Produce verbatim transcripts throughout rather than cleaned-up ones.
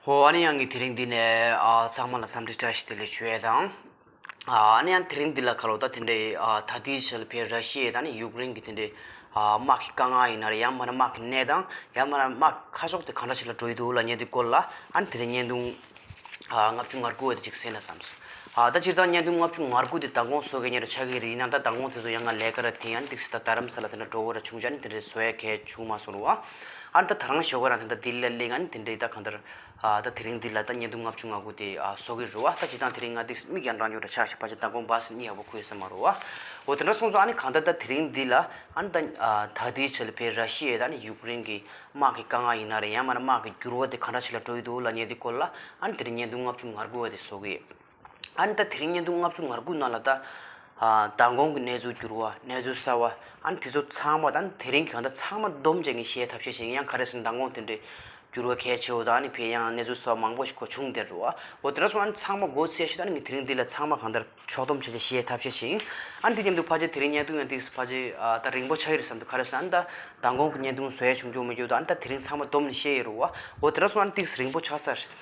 ཧོ། ཨ་ནི་ཡང་ངས་དེ་རིང་འདི་ནས་ཨ་ཚང་མ་ལ་འཚམས་འདྲི་བཀྲ་ཤིས་བདེ་ལེགས་ཞུ་ཡས་དང་། ཨ་ནི་ཡང་དེ་རིང་འདི་ལ་ཁ་ལོ་ད་དེ་འདྲའི་ཨ་ད་ལྟའི་ཆར་ཕེ་ར་ཤི་ཡ་དང་ནི་ཡུཀ་རེན་གྱི་དེ་འདྲའི་ཨ་དམག་གི་དཀའ་ངལ་ཡིན་ན་རེད། ཡང་མིན་ན་དམག་གི་གནས་སྟངས། ཡང་མིན་ན་དམག་ཁ་ཕྱོགས་དེ་གང་འདྲ་ཞིག་ལ་འགྲོ་ཡི་འདུག་ལབ་མཁན་དེ་སྐོར་ལ་ཨ་ནི་དེ་རིང་བརྙན་ཐུང་ཨ་ལྔ་བཅུ་ང་དགུ་བ་དེ་ཅིག་གསན་ན་བསམས་སོང་། ཨ་ད་སྤྱིར་བཏང་བརྙན་ཐུང་ལྔ་བཅུ་ང་དགུ་དེ་མདང་དགོང་བཟོ་མཁན་ཉེ་རུ་ཆགས་ཀྱི་རེད། ཡིན་ནའང་ད་མདང་དགོང་དེ་ཚོ་ཡང་ང་ལས་ཀ་ར་དེ་ཡང་ཏིག་སི་ད་རྡ་རམ་ས་ལ་དེ་འདྲ་འགྲོ་དགོས་ར་བྱུང་བྱས་ཨ་ནི་དེ་འདྲའི་བཟོ་ཡ་གལ་བྱུང་མ་སོང་རུ་བ། ཨ་ནི་ད་ད་རང་ཞོགས་ཀ་རང་དེ་འདྲ་ལྡི་ལི་ལ་སླེབས། ཨ་ནི་དེ་འདྲའི་ད་གང་ལྟར་ཨ་ད་དེ་རིང་འདི་ལ་ད་བརྙན་ཐུང་ལྔ་བཅུ་ང་དགུ་དེ་ཨ་བཟོ་གི་རུ་བ། ད་སྤྱིར་བཏང་དེ་རིང་ང་ཏིག་སི་མིག་ཡང་རང་ཉོ་ར་ཆགས་ཤག་ཕལ་ཆེར་མདང་དགོང་བ་སི་གཉིད་ཡག་པོ་ཁུག་ཡོད་ས་མ་རུ་བ། འོ་དེ་འདྲ་སོང་ཙང་ཨ་ནི་གང་ལྟར་ད་དེ་རིང་འདི་ལ་ཨ་ནི་ད་ཨ་ད་ལྟའི་ཆར་ལ་ཕེ་ར་ཤི་ཡ་དང་ནི་ཡུཀ་རེན་གྱི་དམག་གི་དཀའ་ངལ་ཡིན་ན་རེད། ཡང་མིན་ན་དམག་གི་འགྱུར་བ་དེ་གང་འདྲ་ཞིག་ལ་འགྲོ་ཡི་འདུག་ལབ་མཁན་དེ་སྐོར་ལ་ཨ་ནི་དེ་རིང་བརྙན་ཐུང་ལྔ་བཅུ་ང་དགུ་བ་དེ་བཟོ་གི་ཡོད། ཨ་ནི་ད་དེ་རིང་བརྙན་ཐུང་ལྔ་བཅུ་ང་དགུ་ནང་ལ་ད་ཨ་མདང་དགོང་གི་གནས་ཚུལ་འགྱུར་བ། གནས་ཚུལ་གསར་བ། ཨ་ནི་དེ་ཚོ་ཚང་མ་ད་ནི་དེ་རིང་གི་གང་ལྟར་ཚང་མ་བསྡོམས་བྱས་ངས་བཤད་ཐབས་ཤེས་བྱས། ཡང་ག་རེ་ཟེར་ན་མདང་དགོང་དེ་འདྲའི་འགྱུར་བ་གལ་ཆེ་བོ་དང་ཨ་ནི་ཕེ་ཡང་གནས་ཚུལ་གསར་བ་མང་པོ་ཞིག་གོ་བྱུང་བསྡད་རུ་བ། འོ་དེ་འདྲ་སོང་ཨ་ནི་ཚང་མ་མགོ་ཚོས་ཤིག་ད་ནི་ངས་དེ་རིང་འདི་ལ་ཚང་མ་གང་ལྟར་ཕྱོགས་བསྡོམས་བྱས་བྱས་བཤད་ཐབས་ཤེས་བྱས། ཨ་ནི་དེ་མཉམ་དུ་ཕལ་ཆེར་དེ་རིང་བརྙན་ཐུང་ཡང་ཏིག་སི་ཕལ་ཆེར་ཨ་ད་རིང་པོ་ཆགས་ཀྱི་རེད་བསམ་འདུག་ག་རེ་ཟེར་ན་ད་མདང་དགོང་གི་བརྙན་ཐུང་བཟོ་ཡ་བྱུང་རྒྱུ་མི་འགྱུར་དང་ཨ་ནི་ད་དེ་རིང་ཚང་མ་བསྡོམས་ནས་བཤད་ཡོད་རུ་བ། འོ་དེ་འདྲ་སོང་ཨ་ནི་ཏིག་སི་རིང་པོ་ཆགས་ས་རེད།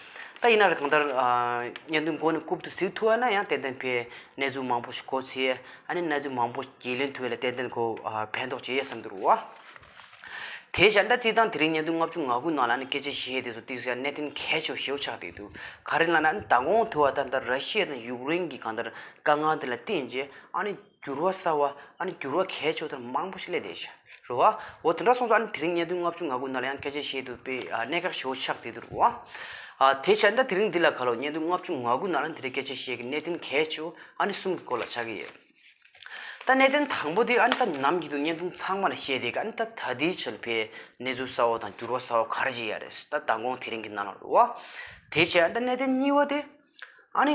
ད་ཡིན་ན་རེ་གང་ལྟར་ཨ་བརྙན་ཐུང་མགོ་ནས་རྐུབ་ཏུ་གཟིགས་ཐུབ་ཡ་ན་ཡང་ཏན་ཏན་ཕེ་གནས་ཚུལ་མང་པོ་ཞིག་གོ་ཚེ། ཨ་ནི་གནས་ཚུལ་མང་པོ་རྒྱུས་ལོན་ཐུབ་ཡ་ལ་ཏན་ཏན་ཁོ་ཨ་ཕན་ཐོགས་བྱེད་ཡ་བསམ་འདུག་རུ་བ། དེ་བཞིན་ད་སྤྱིར་བཏང་དེ་རིང་བརྙན་ཐུང་ལྔ་བཅུ་ང་དགུ་ནང་ལ་ནི་སྐད་ཆ་བཤད་ཡས་དེ་ཚོ་ཏིག་ཙམ་གནད་དོན་གལ་ཆེ་བོ་ཞེ་པོ་ཆགས་བསྡད་འདུག་ག་རེ་ལབ་ན་ཨ་ནི་མདང་དགོང་དུ་བ་ད་ད་ར་ཤི་ཡ་དང་ཡུཀ་རེན་གྱི་གང་ལྟར་དཀའ་ངལ་དེ་ལ་བརྟེན་རྗེས་ཨ་ནི་འགྱུར་བ་གསར་བ། ཨ་ནི་འགྱུར་བ་གལ་ཆེ་བོ་དེ་མང་པོ་ཞིག་སླེབས་བསྡད་ཤག་རུ་བ། འོ་དེ་འདྲ་སོང་ཙང་ཨ་ནི་དེ་རིང་བརྙན་ཐུང་ལྔ་བཅུ་ང་དགུ་ནང་ལ་ཡང་སྐད་ཆ་བཤད་དུ་དཔེ་ཨ་གནད་འགག་ཞེ་པོ་ཆགས་བསྡད་འདུག་རུ་བ། ཨ་དེ་བཞིན་ད་དེ་རིང་འདི་ལ་ཁ་ལོ་བརྙན་ཐུང་ལྔ་བཅུ་ང་དགུ་ནང་ལ་འདི་རིང་སྐད་ཆ་བཤད་ཀྱི་གནད་དོན་གལ་ཆེ་བོ་ཨ་ནི་གསུམ་གྱི་སྐོར་ལ་ཆགས་ཀྱི་ཡོད། ད་གནད་དོན་དང་པོ་དེ་ཨ་ནི་ད་ནམ་རྒྱུན་དུ་བརྙན་ཐུང་ཚང་མ་ལ་བཤད་དེ་ག་ཨ་ནི་ད་ད་ལྟའི་ཆར་ཕེ་གནས་ཚུལ་གསར་བ་དང་འགྱུར་བ་གསར་བ་ག་རེ་ཅིག་ཡོད་རེད། ད་མདང་དགོང་དེ་རིང་གི་ནང་ལ་རུ་བ། དེ་བྱས་ད་གནད་དོན་གཉིས་པ་དེ་ཨ་ནི་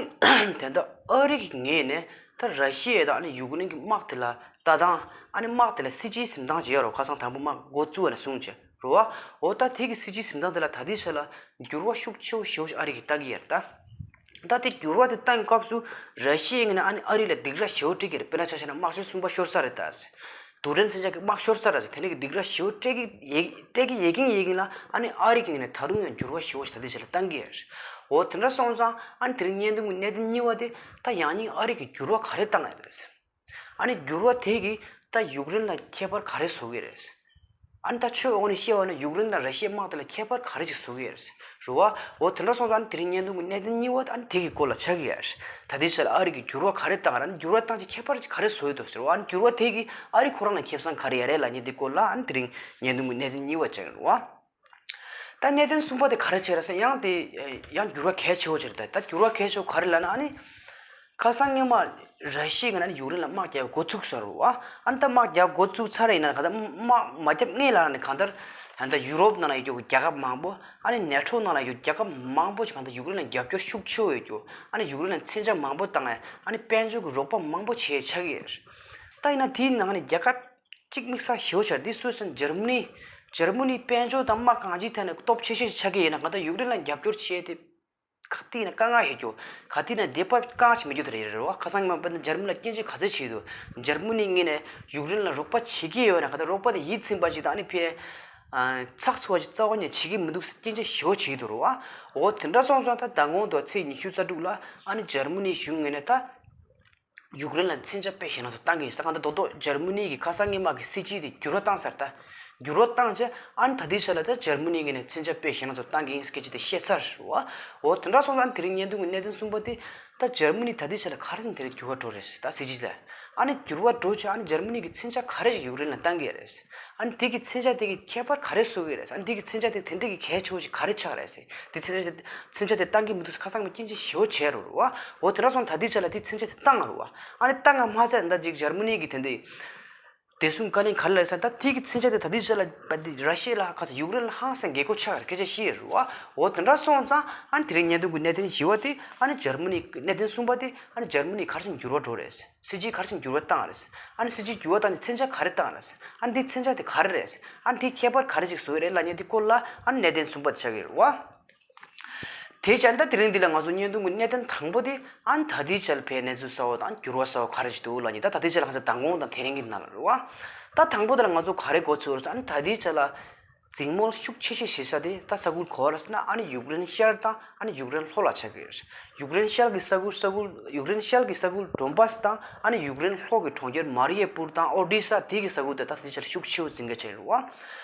དེ་འདྲ་ཨ་རི་གི་ངོས་ནས་ད་ར་ཤི་ཡ་དང་ཨ་ནི་ཡུཀ་རེན་གྱི་དམག་དེ་ལ་ལྟ་སྟངས། ཨ་ནི་དམག་དེ་ལ་སྲིད་ཇུས་འཛིན་སྟངས་ཅིག་ཡོད་རེད། ཁ་སང་དང་པོ་དམག་འགོ་བཙུགས་པ་ནས་བཟུང་བྱས་རུ་བ། འོ་ད་དེ་གི་སྲིད་ཇུས་འཛིན་སྟངས་དེ་ལ་ད་ལྟའི་ཆར་ལ་འགྱུར་བ་ཤུགས་ཆེ་བོ་ཞེ་པོ་ཞིག་ཨ་རི་གིས་བཏང་གི་ཡོད་རེད་ད། ད་དེ་འགྱུར་བ་དེ་བཏང་སྐབས་སུ་ར་ཤི་ཡའི་ངོས་ནས་ཨ་ནི་ཨ་རི་ལ་སྡིགས་ར་ཞེ་པོ་སྤྲད་ཀྱི་རེད། དཔེར་ན་ཆ་བཞག་ན་དམག་ཆེན་གསུམ་པ་ཤོར་ས་རེད་ད་ཟེར། རྡུལ་ཕྲན་མཚོན་ཆ་གི་དམག་ཤོར་ས་རེད་ཟེར། དེ་འདྲ་གི་སྡིགས་ར་ཞེ་པོ་སྤྲད་ཀྱི་ཡོད། སྤྲད་ཀྱི་ཡོད་ཀྱིན་ཡོད་ཀྱིན་ལ་ཨ་ནི་ཨ་རི་གི་ངོས་ནས་ད་རུང་ཡང་འགྱུར་བ་ཞེ་པོ་ཞིག་ད་ལྟའི་ཆར་ལ་བཏང་གི་ཡོད་རེད། འོ་དེ་འདྲ་སོང་ཙང་ཨ་ནི་དེ་རིང་བརྙན་ཐུང་གི་གནད་དོན་གཉིས་པ་དེ་ད་ཡང་སྙིང་ཨ་རི་གིས་འགྱུར་བ་ག་རེ་བཏང་ཡོད་རེད་ཟེར། ཨ་ནི་འགྱུར་བ་དེ་གིས་ད་ཡུཀ་རེན་ལ་ཁྱད་པར་ག་རེ་བཟོ་གི་རེད། ཨ་ནི་ད་ཆོས་འོག་ནས་བཤད་པ་ན་ཡུཀ་རེན་དང་ར་ཤི་ཡའི་དམག་དེ་ལ་ཁྱད་པར་ག་རེ་ཅིག་བཟོ་གི་ཡོད་རེད། རེད་བ། འོ་དེ་འདྲ་སོང་ཙང་ཨ་ནི་དེ་རིང་བརྙན་ཐུང་གི་གནད་དོན་གཉིས་པ་ཨ་ནི་དེ་གི་སྐོར་ལ་ཆགས་ཀྱི་ཡོད་རེད། ད་ལྟའི་ཆར་ལ་ཨ་རི་གིས་འགྱུར་བ་ག་རེ་བཏང་ར། ཨ་ནི་འགྱུར་བ་བཏང་ཆེད་ཁྱད་པར་ག་རེ་བཟོ་ཡོད་འདུག་ཟེར་བ། ཨ་ནི་འགྱུར་བ་དེ་གིས་ཨ་རི་ཁོ་རང་ལ་ཁེ་བཟང་ག་རེ་ཡོད་རེད་ལབ་མཁན་དེ་སྐོར་ལ་ཨ་ནི་དེ་རིང་བརྙན་ཐུང་གི་གནད་དོན་གཉིས་པ་ཆགས་ཀྱི་རེད་བ། ད་གནད་དོན་གསུམ་པ་དེ་ག་རེ་བྱས་རེད་ཟེར་ཡང་དེ་ཡང་འགྱུར་བ་གལ་ཆེ་བོ་ཅིག་རེད། ད་ད་འགྱུར་བ་གལ་ཆེ་བོ་ག་རེ་ལབ་ན་ཨ་ནི། ཁ་སང་སྔོན་མ་ར་ཤི་ཡའི་ངོས་ནས་ཡུཀ་རེན་ལ་དམག་རྒྱག་འགོ་ཚུགས་ས་རེད་བ། ཨ་ནི་ད་དམག་རྒྱག་འགོ་ཚུགས་ཚར་ཡིན་ན་ག་ད་དམག་མ་རྒྱབ་སྔོན་ལ་ནི་གང་ལྟར་ད་ལྟ་ཡུ་རོབ་ནང་ལ་ཡོད་རྒྱུ་རྒྱལ་ཁབ་མང་པོ། ཨ་ནི་ནེ་ཊོ་ནང་ལ་ཡོད་རྒྱལ་ཁབ་མང་པོ་ཞིག་གང་ལྟར་ཡུཀ་རེན་ལ་རྒྱབ་སྐྱོར་ཤུགས་ཆེ་བོ་ཡོད་རྒྱུ། ཨ་ནི་ཡུཀ་རེན་ལ་མཚོན་ཆ་མང་པོ་བཏང་ཡ། ཨ་ནི་དཔལ་འབྱོར་གྱི་རོགས་པ་མང་པོ་བྱས་ཆགས་ཀྱི་ཡོད། ད་ཡིན་ན་དེའི་ནང་ནས་རྒྱལ་ཁབ་གཅིག་དམིགས་བསལ་ཞེ་པོ་ཆགས་འདི་སུ་ཟེར་ན་འཇར་མ་ནི། འཇར་མ་ནི་དཔལ་འབྱོར་དང་དམག་གང་ཅིའི་ཐད་ནས་སྟོབས་ཆེ་ཤོས་ཤིག་ཆགས་ཀྱི་ཡོད་ན་གང་ལྟར་ཡུཀ་རེན་ལ་རྒྱབ་སྐྱོར་བྱས་ཏེ། ག་དུས་ཡིན་ན་དཀའ་ངལ་ཡོད་རྒྱུ། ག་དུས་ཡིན་ན་དེ་པ་དཀའ་ཞིག་མེད་རྒྱུ་དེ་རེད་རེད་བ། ཁ་སང་ཉི་མ་དཔེར་ན་འཇར་མ་ནི་ལ་སྐྱོན་བརྗོད་ག་ཚོད་བྱས་འདུག་འཇར་མ་ནི་ངོས་ནས་ཡུཀ་རེན་ལ་རོགས་པ་བྱེད་ཀྱི་ཡོད་ན་ག་ད་རོགས་པ་དེ་ཡིད་ཚིམ་པ་ཞིག་དང་ཨ་ནི་ཕའི་ཚགས་ཚུད་པ་ཞིག་རྩ་བ་ནས་བྱེད་ཀྱི་མི་འདུག་སྐྱོན་བརྗོད་ཞེ་པོ་བྱས་འདུག་རེད་བ། འོ་དེ་འདྲ་སོང་ཙང་ད་ཟླ་ངོ་དང་ཚེས་ཉི་ཤུ་རྩ་དྲུག་ལ་ཨ་ནི་འཇར་མ་ནི་གཞུང་ངོས་ནས་ད། ཡུཀ་རེན་ལ་མཚོན་ཆ་དཔེ་ཞེད་སྣང་ཚོ་བཏང་གི་ཡིན་ས་གང་ལྟར་རྡོག་རྡོག་འཇར་མ་ནི་གི་ཁ་སང་སྔོན་མ་གི་སྲིད་ཇུས་དེ་འགྱུར་བ་བཏང་ཚར་ད། འགྱུར་བ་བཏང་རྗེས་ཨ་ནི་ད་ལྟའི་ཆ་ལ་ད་འཇར་མ་ནི་གི་ནས་མཚོན་ཆ་དཔེ་ཞེད་སྣང་ཚོ་བཏང་གི་ཡིན་སྐད་ཆ་དེ་བཤད་ཚར་རེད་བ། འོ་དེ་འདྲ་སོང་ཙང་ཨ་ནི་དེ་རིང་བརྙན་ཐུང་གི་གནད་དོན་གསུམ་པ་དེ་ད་འཇར་མ་ནི་ད་ལྟའི་ཆ་ལ་ག་རེ་ཟེར་ན་དེ་རིང་འགྱུར་བ་འགྲོ་རེད་ཟེར་ད་སྲིད་ཇུས་ལ། ཨ་ནི་འགྱུར་བ་འགྲོ་རྗེས་ཨ་ནི་འཇར་མ་ནི་གི་མཚོན་ཆ་ག་རེ་ཞིག་ཡུཀ་རེན་ལ་བཏང་གི་ཡོད་རེད། ཨ་ནི་དེ་གི་མཚོན་ཆ་དེ་གི་ཁྱད་པར་ག་རེ་བཟོ་གི་རེད། ཨ་ནི་དེ་གི་མཚོན་ཆ་དེ་དེ་འདྲ་གི་གལ་ཆེ་བོ་ཞིག་ག་རེ་ཆགས་རེད་ཟེར། དེ་མཚོན་ཆ་དེ་མཚོན་ཆ་དེ་བཏང་གི་མི་འདུག་ཟེར་ཁ་སང་མི་སྐྱོན་ཅིག་ཞེ་པོ་བྱས་རུ་རུ་བ། འོ་དེ་འདྲ་སོང་ད་ལྟའི་ཆ་ལ་དེ་མཚོན་ཆ་དེ་བཏང་རུ་བ། ཨ་ནི་བཏང་ང་མ་ཟད་ད་ཅིག་འཇར་མ་ནི་གི་དེ་འདྲའི་བདེ་སྲུང་བཀའ་བློན་ག་རེ་ལབ་ཟེར་ད་དེ་གི་མཚོན་ཆ་དེ་ད་ལྟའི་ཆ་ལ་བ་དེ་ར་ཤི་ཡ་ལ་ཁ་སང་ཡུཀ་རེན་ལ་ཧང་སང་རྒྱལ་སྒོ་ཆགས་རེད་སྐད་ཆ་བཤད་རུ་བ། འོ་དེ་འདྲ་སོང་ཙང་ཨ་ནི་དེ་རིང་བརྙན་ཐུང་གི་གནད་དོན་བཞི་བ་དེ་ཨ་ནི་འཇར་མ་ནི་གནད་དོན་གསུམ་པ་དེ་ཨ་ནི་འཇར་མ་ནི་ག་རེ་བྱས་འགྱུར་བ་འགྲོ་རེད། སྲིད་ཇུས་ག་རེ་བྱས་འགྱུར་བ་བཏང་རེད། ཨ་ནི་སྲིད་ཇུས་འགྱུར་བ་བཏང་ནས་མཚོན་ཆ་ག་རེ་བཏང་རེད། ཨ་ནི་འདི་མཚོན་ཆ་དེ་ག་རེ་རེད། ཨ་ནི་འདི་ཁྱད་པར་ག་རེ་ཅིག་བཟོ་གི་རེད་ལབ་མཁན་འདི་སྐོར་ལ་ཨ་ནི་གནད་དོན་གསུམ་པ་དེ་ཆགས་ཀྱི་རེད་བ། དེ་བྱས་ད་དེ་རིང་འདི་ལ་ང་ཚོ་བརྙན་ཐུང་གི་གནད་དོན་དང་པོ་དེ་ཨ་ནི་ད་ལྟའི་ཆར་ཕའི་གནས་ཚུལ་གསར་བ་དང་འགྱུར་བ་གསར་བ་ག་རེ་ཅིག་འདུག་ལབ་མཁན་ད་ད་ལྟའི་ཆར་ལ་ང་ཚོ་མདང་དགོང་དང་དེ་རིང་གི་ནང་ལ་རེད་བ། ད་དང་པོ་དེ་ལ་ང་ཚོ་ག་རེ་གོ་ཚོད་རེད་ཟེར་ཨ་ནི་ད་ལྟའི་ཆར་ལ། འཛིང་མོལ་ཤུགས་ཆེ་ཤོས་བྱེད་ས་དེ་ད་ས་ཁུལ་ག་པར་ཟེར་ན་ཨ་ནི་ཡུཀ་རེན་ཤར་དང་ཨ་ནི་ཡུཀ་རེན་ལྷོ་ལ་ཆགས་ཀྱི་ཡོད། ཡུཀ་རེན་ཤར་གྱི་ས་ཁུལ་ས་ཁུལ་ཡུཀ་རེན་ཤར་གྱི་ས་ཁུལ་ཌོན་བཱས་དང་ཨ་ནི་ཡུཀ་རེན་ལྷོ་གི་གྲོང་ཁྱེར་མ་རི་ཡེ་པུར་དང་ཨོ་ཌི་ས་དེ་གི་ས་ཁུལ་དེ་ད་དེ་ཆ་ལ་ཤུགས་ཆེ་བོ་འཛིང་ག་བྱས་ཡོད་རེད་བ།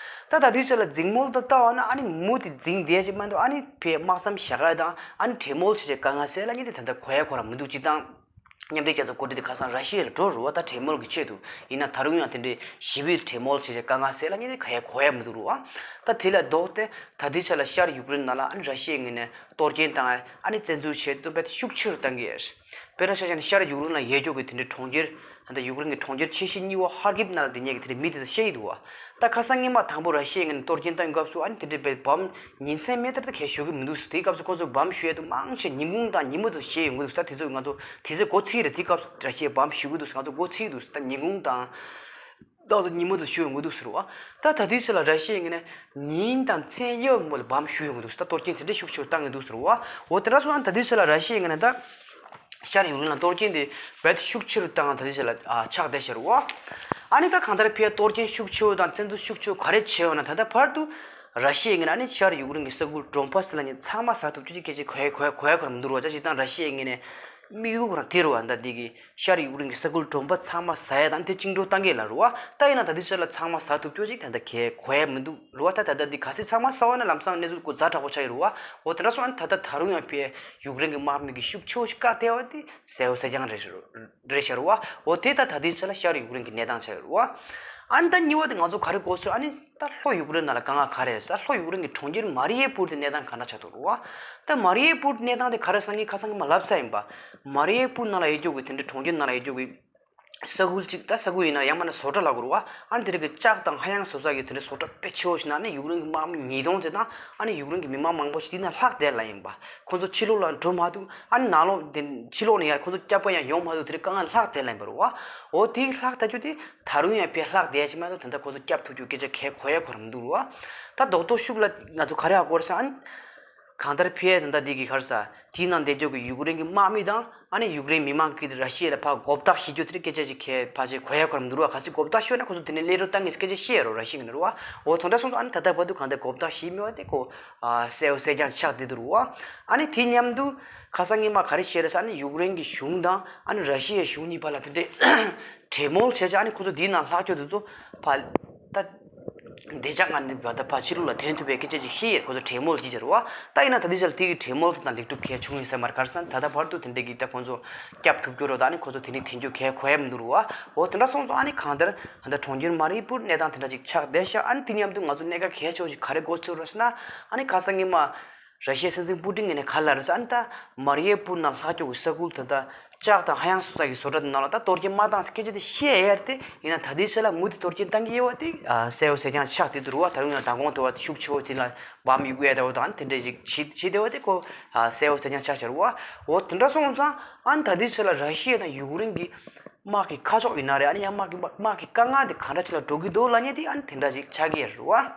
ད་ད་དེ་ཆ་ལ་འཛིང་མོལ་ད་ལྟ་བ་ན་ཨ་ནི་མུ་མཐུད་འཛིང་བསྡད་ཅིག་མ་གཏོགས་ཨ་ནི་ཕའི་དམག་མཚམས་བཞག་ཡ་དང་ཨ་ནི་གྲོས་མོལ་བྱེད་ཆེད་དཀའ་ངལ་སེལ་ལ་ཉིད་དེ་ད་ལྟ་གོ་ཡ་གོ་ར་མི་འདུག་སྤྱིར་བཏང་། མཉམ་འབྲེལ་རྒྱལ་ཚོགས་འགོ་ཁྲིད་དེ་ཁ་སང་ར་ཤི་ཡ་ལ་འགྲོ་རུ་བ་ད་གྲོས་མོལ་གྱི་ཆེད་དུ་ཡིན་ན་ད་རུང་ཡང་དེ་འདྲའི་ཞི་བའི་གྲོས་མོལ་བྱེད་ཆེད་དཀའ་ངལ་སེལ་ལ་ཉིད་དེ་ག་ཡ་གོ་ཡ་མི་འདུག་རུ་བ། ད་དེ་ལས་ལྡོག་སྟེ་ད་ལྟའི་ཆ་ལ་ཤར་ཡུཀ་རེན་ནང་ལ་ཨ་ནི་ར་ཤི་ཡའི་ངོས་ནས་གཏོར་སྐྱོན་བཏང་ཨ་ནི་བཙན་འཛུལ་བྱེད་དུ་བས་ཤུགས་ཆེ་རུ་བཏང་གི་ཡོད། དཔེར་ན་ཆ་བཞག་ན་ཤར་ཡུཀ་རེན་ལ་ཡོད་རྒྱུ་གི་དེ་འདྲའི་གྲོང་ཁྱེར་ད་ལྟ་ཡུཀ་རེན་གྱི་གྲོང་ཁྱེར་ཆེ་ཤོས་གཉིས་པ་ཧར་ཀིབ་ནང་ལ་དེ་ཉིད་ཀྱི་དེ་འདྲའི་མི་དེ་ཚོ་བཤད་ཀྱི་འདུག་བ། ད་ཁ་སང་སྔོན་མ་དང་པོ་ར་ཤི་ཡའི་ངོས་ནས་གཏོར་སྐྱོན་བཏང་ཡོད་སྐབས་སུ་ཨ་ནི་དེ་འདྲའི་བའི་བམ་ཉིན་མཚན་མེད་ལྟར་ད་གས་ཞུ་གི་མི་འདུག་ཟེར། དེའི་སྐབས་སུ་ཁོ་ཚོ་བམ་ཞུ་ཡས་དུ་མང་ཆེ་ཉིན་གུང་དང་ཉིན་མོ་དུ་བཤད་ཡོང་གི་འདུག་ཟེར། ད་དེ་ཚོ་ང་ཚོ་དེ་ཚོ་འགོ་ཚིག་རེད། དེའི་སྐབས་སུ་ར་ཤི་ཡའི་བམ་ཞུ་གི་འདུག་ཟེར། ང་ཚོ་འགོ་ཚིག་འདུག་ཟེར། ད་ཉིན་གུང་དང་ད་ཚོ་ཉིན་མོ་དུ་ཞུ་ཡོང་གི་འདུག་ཟེར་བ། ད་ད་དེའི་ཆ་ལ་ར་ཤི་ཡའི་ངོས་ནས་ཉིན་དང་མཚན་དབྱེ་བ་མེད་པར་བམ་ཞུ་ཡོང་གི་འདུག་ཟེར། ད་གཏོར་སྐྱོན་དེ་འདྲ་ཤུགས་ཆེ་རུ་བཏང་གི་འདུག་ཟེར་བ། འོ་དེ་འདྲ་སོང་ཙང་ད་དེའི་ཆ་ལ་ར་ཤི་ཡའི་ངོས་ནས་ད་ཤར་ཡུཀ་རེན་ལ་གཏོར་སྐྱོན་དེ་བས་ཤུགས་ཆེ་རུ་བཏང་ད་དེའི་ཆ་ལ་ཨ་ཆགས་བསྡད་ཤར་བ། ཨ་ནི་ད་གང་ལྟར་ཕའི་གཏོར་སྐྱོན་ཤུགས་ཆེ་བོ་དང་བཙན་འཛུལ་ཤུགས་ཆེ་བོ་ག་རེ་བྱས་ཡོད་ན། ད་ལྟ་བར་དུ་ར་ཤི་ཡའི་ངོས་ནས་ཨ་ནི་ཤར་ཡུཀ་རེན་གྱི་ས་ཁུལ་ཌོན་བཱས་ལ་ནི་ཚང་མ་ཟ་ཐུབ་རྒྱུ་ཅིག་སྐད་ཆ་གོ་ཡ་གོ་ཡ་གོ་ཡ་གོ་ར་མི་འདུག་རུ་བ། ཅག་ཅིག་དང་ར་ཤི་ཡའི་ངོས་ནས་དམིགས་ཡུལ་རང་དེ་རུ་བ། ད་འདི་གི་ཤར་ཡུཀ་རེན་གྱི་ས་ཁུལ་ཌོན་བཱས་ཚང་མ་ཟ་ཡ་དང་དེ་བཅིངས་འགྲོལ་བཏང་གི་ལ་རུ་བ། ད་ཡིན་ན་ད་འདི་ཆ་ལ་ཚང་མ་ཟ་ཐུབ་རྒྱུ་ཅིག་ད་ལྟ་གས་གོ་ཡ་མི་འདུག་རུ་བ། ད་ད་ལྟ་འདི་ག་སེ་ཚང་མ་ཟ་བ་ན་ལམ་སང་གནས་ཚུལ་གོ་ཛ་དྲག་པོ་ཆགས་ཡོད་རུ་བ། འོ་དེ་འདྲ་སོང་ཨ་ནི་ད་ལྟ་ད་རུང་ཡང་ཕའི་ཡུཀ་རེན་གྱི་དམག་མི་གི་ཤུགས་ཆེ་བོ་ཞིག་བཀག་བསྡད་བ་དེ་གསལ་བོ་གསལ་རྐྱང་རེད་རེད་ཤར་བ། འོ་དེ་ད་ད་ལྟའི་ཆ་ལ་ཤར་ཡུཀ་རེན་གྱི་གནས་སྟངས་ཆགས་ཡོད་རེད་བ། ཨ་ནི་ད་གཉིས་པ་དེ་ང་ཚོ་ག་རེ་གོ་སོང་ཨ་ནི་ད་ལྷོ་ཡུཀ་རེན་ནང་ལ་དཀའ་ངལ་ག་རེ་རེད་ཟེར། ལྷོ་ཡུཀ་རེན་གྱི་གྲོང་ཁྱེར་མ་རི་ཡེ་པུར་དེ་གནས་སྟངས་ག་འདྲ་ཆགས་འདུག་རེད་བ། ད་མ་རི་ཡེ་པུར་གནས་སྟངས་དེ་ག་རེ་སང་ཉིན་ཁ་སང་གི་མ་ལབ་ས་ཡིན་པ། མ་རི་ཡེ་པུར་ནང་ལ་ཡོད་རྒྱུ་གི་དེ་འདྲའི་གྲོང་ཁྱེར་ནང་ལ་ཡོད་རྒྱུ་གི་ས་ཁུལ་གཅིག་ད་ས་ཁུལ་ཡིན་ན་ཡང་མིན་ན་བཟོ་གྲྭ་ལབ་དགོས་རེད་བ། ཨ་ནི་དེ་རིགས་ཀྱི་ལྕགས་དང་ཧ་ཡང་བཟོ་ས་གི་དེ་འདྲའི་བཟོ་གྲྭ་དཔེ་ཆེ་བོ་ཞིག་ན་ཨ་ནི་ཡུཀ་རེན་གྱི་དམག་མི་ཉིས་སྟོང་ཙམ་དང་ཨ་ནི་ཡུཀ་རེན་གྱི་མི་མང་མང་པོ་ཞིག་དེ་ན་ལྷག་བསྡད་ལ་ཡིན་པ། ཁོ་ཚོ་ཕྱི་ལོགས་ལ་འགྲོ་མ་ཐུབ། ཨ་ནི་ནང་ལོགས་དེ་ཕྱི་ལོགས་ནས་ཡང་ཁོ་ཚོ་སྐྱབས་པ་ཡང་ཡོང་མ་ཐུབ། དེ་རིགས་དཀའ་ངལ་ལྷག་བསྡད་ལ་ཡིན་པ་རེད་བ། འོ་དེ་ལྷག་བསྡད་རྒྱུ་དེ་ད་རུང་ཡང་ཕར་ལྷག་བསྡད་ཅིག་མ་གཏོགས་ད་ལྟ་ཁོ་ཚོ་སྐྱབས་ཐུབ་རྒྱུ་སྐད་ཆ་གས་གོ་ཡ་གོ་ར་མི་འདུག་རེད་བ། ད་རྡོག་རྡོག་ཤུགས་ལ་ང་ཚོ་ག་རེ་ཧ་གོ་རེད་ཟེར་ཨ་ནི། གང་ལྟར་ཕར་ད་ལྟ་འདི་གི་ག་རེ་ཟེར། དེའི་ནང་བསྡད་རྒྱུ་གི་ཡུཀ་རེན་གྱི་དམག་མི་དང་ཨ་ནི་ཡུཀ་རེན་མི་མང་གིས་ར་ཤི་ཡ་ལ་ཕར་མགོ་བཏགས་བྱེད་རྒྱུ་དེ་རིགས་སྐད་ཆ་ཅིག་གས་ཕར་ཅིག་གོ་ཡ་གོ་ར་མི་འདུག་ར། ག་ཚོད་མགོ་བཏགས་ཤོད་ན་ཁོ་ཚོ་དེ་ནས་སླེབས་འགྲོ་བཏང་གི་སྐད་ཆ་བཤད་ཡ་རོ་ར་ཤི་ཡ་ནས་རོ་བ། འོ་དོན་དག་སོང་ཙང་ཨ་ནི་ད་ལྟ་བར་དུ་གང་ལྟར་མགོ་བཏགས་བྱེད་མེད་པ་དེ་ཁོ་གསལ་བོ་གསལ་རྐྱང་ཆགས་བསྡད་འདུག་རོ་བ། ཨ་ནི་དེ་མཉམ་དུ་ཁ་སང་ཉི་མ་ག་རེ་བཤད་རེད་ཟེར་ཨ་ནི་ཡུཀ་རེན་གྱི་གཞུང་དང་ཨ་ནི་ར་ཤི་ཡའི་གཞུང་གཉིས་བར་ལ་དེ་འདྲའི་གྲོས་མོལ་བྱས་བྱས་ཨ་ནི་ཁོ་ཚོ་དེའི་ནང་ལྷག་རྒྱུ་དེ་ཚོ་ཕར་ད། བདེ་འཇགས་ངང་ནས་བ་ད་ཕར་ཕྱི་ལོགས་ལ་ཐོན་ཐུབ་པའི་སྐད་ཆ་ཅིག་བཤད་ཡོད། ཁོ་ཚོ་གྲོས་མོལ་བྱེད་ཀྱི་རེད་བ། ད་ཡིན་ན་ད་ལྟའི་ཆར་དེ་གི་གྲོས་མོལ་དང་ལེགས་གྲུབ་གས་བྱུང་ཡོད་ས་མ་རེད། ག་རེ་ཟེར་ན་ད་ལྟ་བར་དུ་དེ་འདྲ་གི་ད་ཁོ་ཚོ་སྐྱབས་ཐུབ་རྒྱུ་རོ་ད་ཨ་ནི་ཁོ་ཚོ་དེ་ནས་འཐེན་རྒྱུ་གས་གོ་ཡ་མི་འདུག་རེད་བ། འོ་དེ་འདྲ་སོང་ཙང་ཨ་ནི་གང་ལྟར་ད་ལྟ་གྲོང་ཁྱེར་མ་རི་པུར་གནས་སྟངས་དེ་འདྲ་ཅིག་ཆགས་བསྡད་ཤག་ཨ་ནི་དེ་མཉམ་དུ་ང་ཚོ་གནད་འགག་གལ་ཆེ་བ་ཞིག་ག་རེ་གོ་ཚོད་རེད་ཟེར་ན་ཨ་ནི་ཁ་སང་ཉི་མ། ར་ཤི་ཡའི་སྲིད་འཛིན་པུ་ཏིན་གྱིས་ནས་ག་ལབ་རེད་ཟེར་ཨ་ནི་ད་མ་རི་ཡེ་པུར་ནང་ལྷག་རྒྱུ་གི་ས་ཁུལ་ད་ལྟ་ལྕགས་དང་ཧ་ཡང་བཟོ་ས་གི་བཟོ་གྲྭ་དེ་ནང་ལ་ད་གཏོར་སྐྱོན་མ་བཏང་ཟེར་སྐད་ཆ་དེ་བཤད་ཡ་རེད་དེ་ཡིན་ན་ད་ལྟའི་ཆ་ལ་མུ་མཐུད་གཏོར་སྐྱོན་བཏང་གི་ཡོད་པ་དེ་གསལ་བོ་གསལ་རྐྱང་ཆགས་བསྡད་འདུག་རེད་བ། ད་རུང་ཡང་མདང་དགོང་དུ་བ་ཤུགས་ཆེ་བོ་དེ་ལ་བམ་གཡུག་ཡ་འདྲ་བོ་དང་དེ་འདྲ་ཞིག་བྱེད་བྱེད་བསྡད་པ་དེ་ཁོ་གསལ་བོ་གསལ་རྐྱང་ཆགས་བཞག་རེད་བ། འོ་དེ་འདྲ་སོང་ཙང་ཨ་ནི་ད་ལྟའི་ཆ་ལ་ར་ཤི་ཡ་དང་ཡུཀ་རེན་གྱི་དམག་གི་ཁ་ཕྱོགས་ཡིན་ན་རེད་ཨ་ནི་ཡང་དམག་གི་དམག་གི་དཀའ་ངལ་དེ་ག་འདྲ་ཅིག་ལ་འགྲོ་གི་འདུག་ལབ་མཁན་དེ་ཨ་ནི་དེ་འདྲ་ཞིག་ཆགས་ཀྱི་ཡོད་རེད་བ།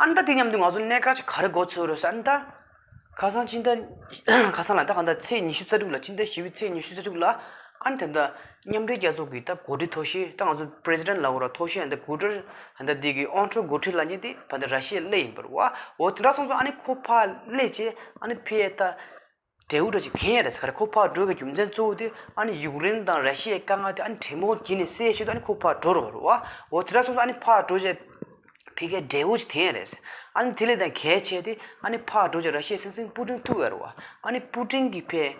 ཨ་ནི་ད་དེ་མཉམ་དུ་ང་ཚོ་གནད་འགག་ཅིག་ག་རེ་གོ་ཚོད་རེད་ཟེར་ཨ་ནི་ད། ཁ་སང་ཕྱི་ཟླ། ཁ་སང་ལ་ད་གང་ལྟར་ཚེས་ཉི་ཤུ་རྩ་དྲུག་ལ་ཕྱི་ཟླ་བཞི་པའི་ཚེས་ཉི་ཤུ་རྩ་དྲུག་ལ་ཨ་ནི་ད་ལྟ་མཉམ་འབྲེལ་རྒྱལ་ཚོགས་ཀྱི་ད་འགོ་ཁྲིད་མཐོ་ཤོས་ད་ང་ཚོ་པི་རེ་སི་ཌེན་ཊི་ལབ་དགོས་ར་མཐོ་ཤོས་ཨ་ནི་ད་གུ་ཊར་ཨ་ནི་ད་དེ་གི་ཨང་ཁྲོ་འགོ་ཁྲིད་ལབ་མཁན་དེ་ད་ལྟ་ར་ཤི་ཡ་སླེབས་ཡིན་པ་རེད་བ། འོ་དེ་འདྲ་སོང་ཙང་ཨ་ནི་ཁོ་ཕར་སླེབས་རྗེས་ཨ་ནི་ཕར་ད། འབྲས་བུ་འདྲ་ཅིག་འཐེན་ཡ་རེད་ཟེར་ག་རེ་ཁོ་ཕར་འགྲོ་བའི་རྒྱུ་མཚན་གཙོ་བོ་དེ་ཨ་ནི་ཡུཀ་རེན་དང་ར་ཤི་ཡའི་དཀའ་ངལ་དེ་ཨ་ནི་གྲོས་མོལ་བགྱིས་ནས་སེལ་ཆེད་དུ་ཨ་ནི་ཁོ་ཕར་འགྲོ་རོགས་རེད་བ། འོ་དེ་འདྲ་སོང་ཙང་ཨ་ནི་ཕར་འགྲོ་རྗེས་ཕ་གིར་འབྲས་བུ་ཅིག་འཐེན་ཡ་རེད་ཟེར། ཨ་ནི་དེ་ལས་ད་གལ་ཆེ་དེ་ཨ་ནི་ཕར་འགྲོ་རྗེས་ར་ཤི་ཡའི་སྲིད་འཛིན་པུ་ཏིན་ཐུག་ཡ་རེད་བ། ཨ་ནི་པུ་ཏིན་གྱི་ཕའི་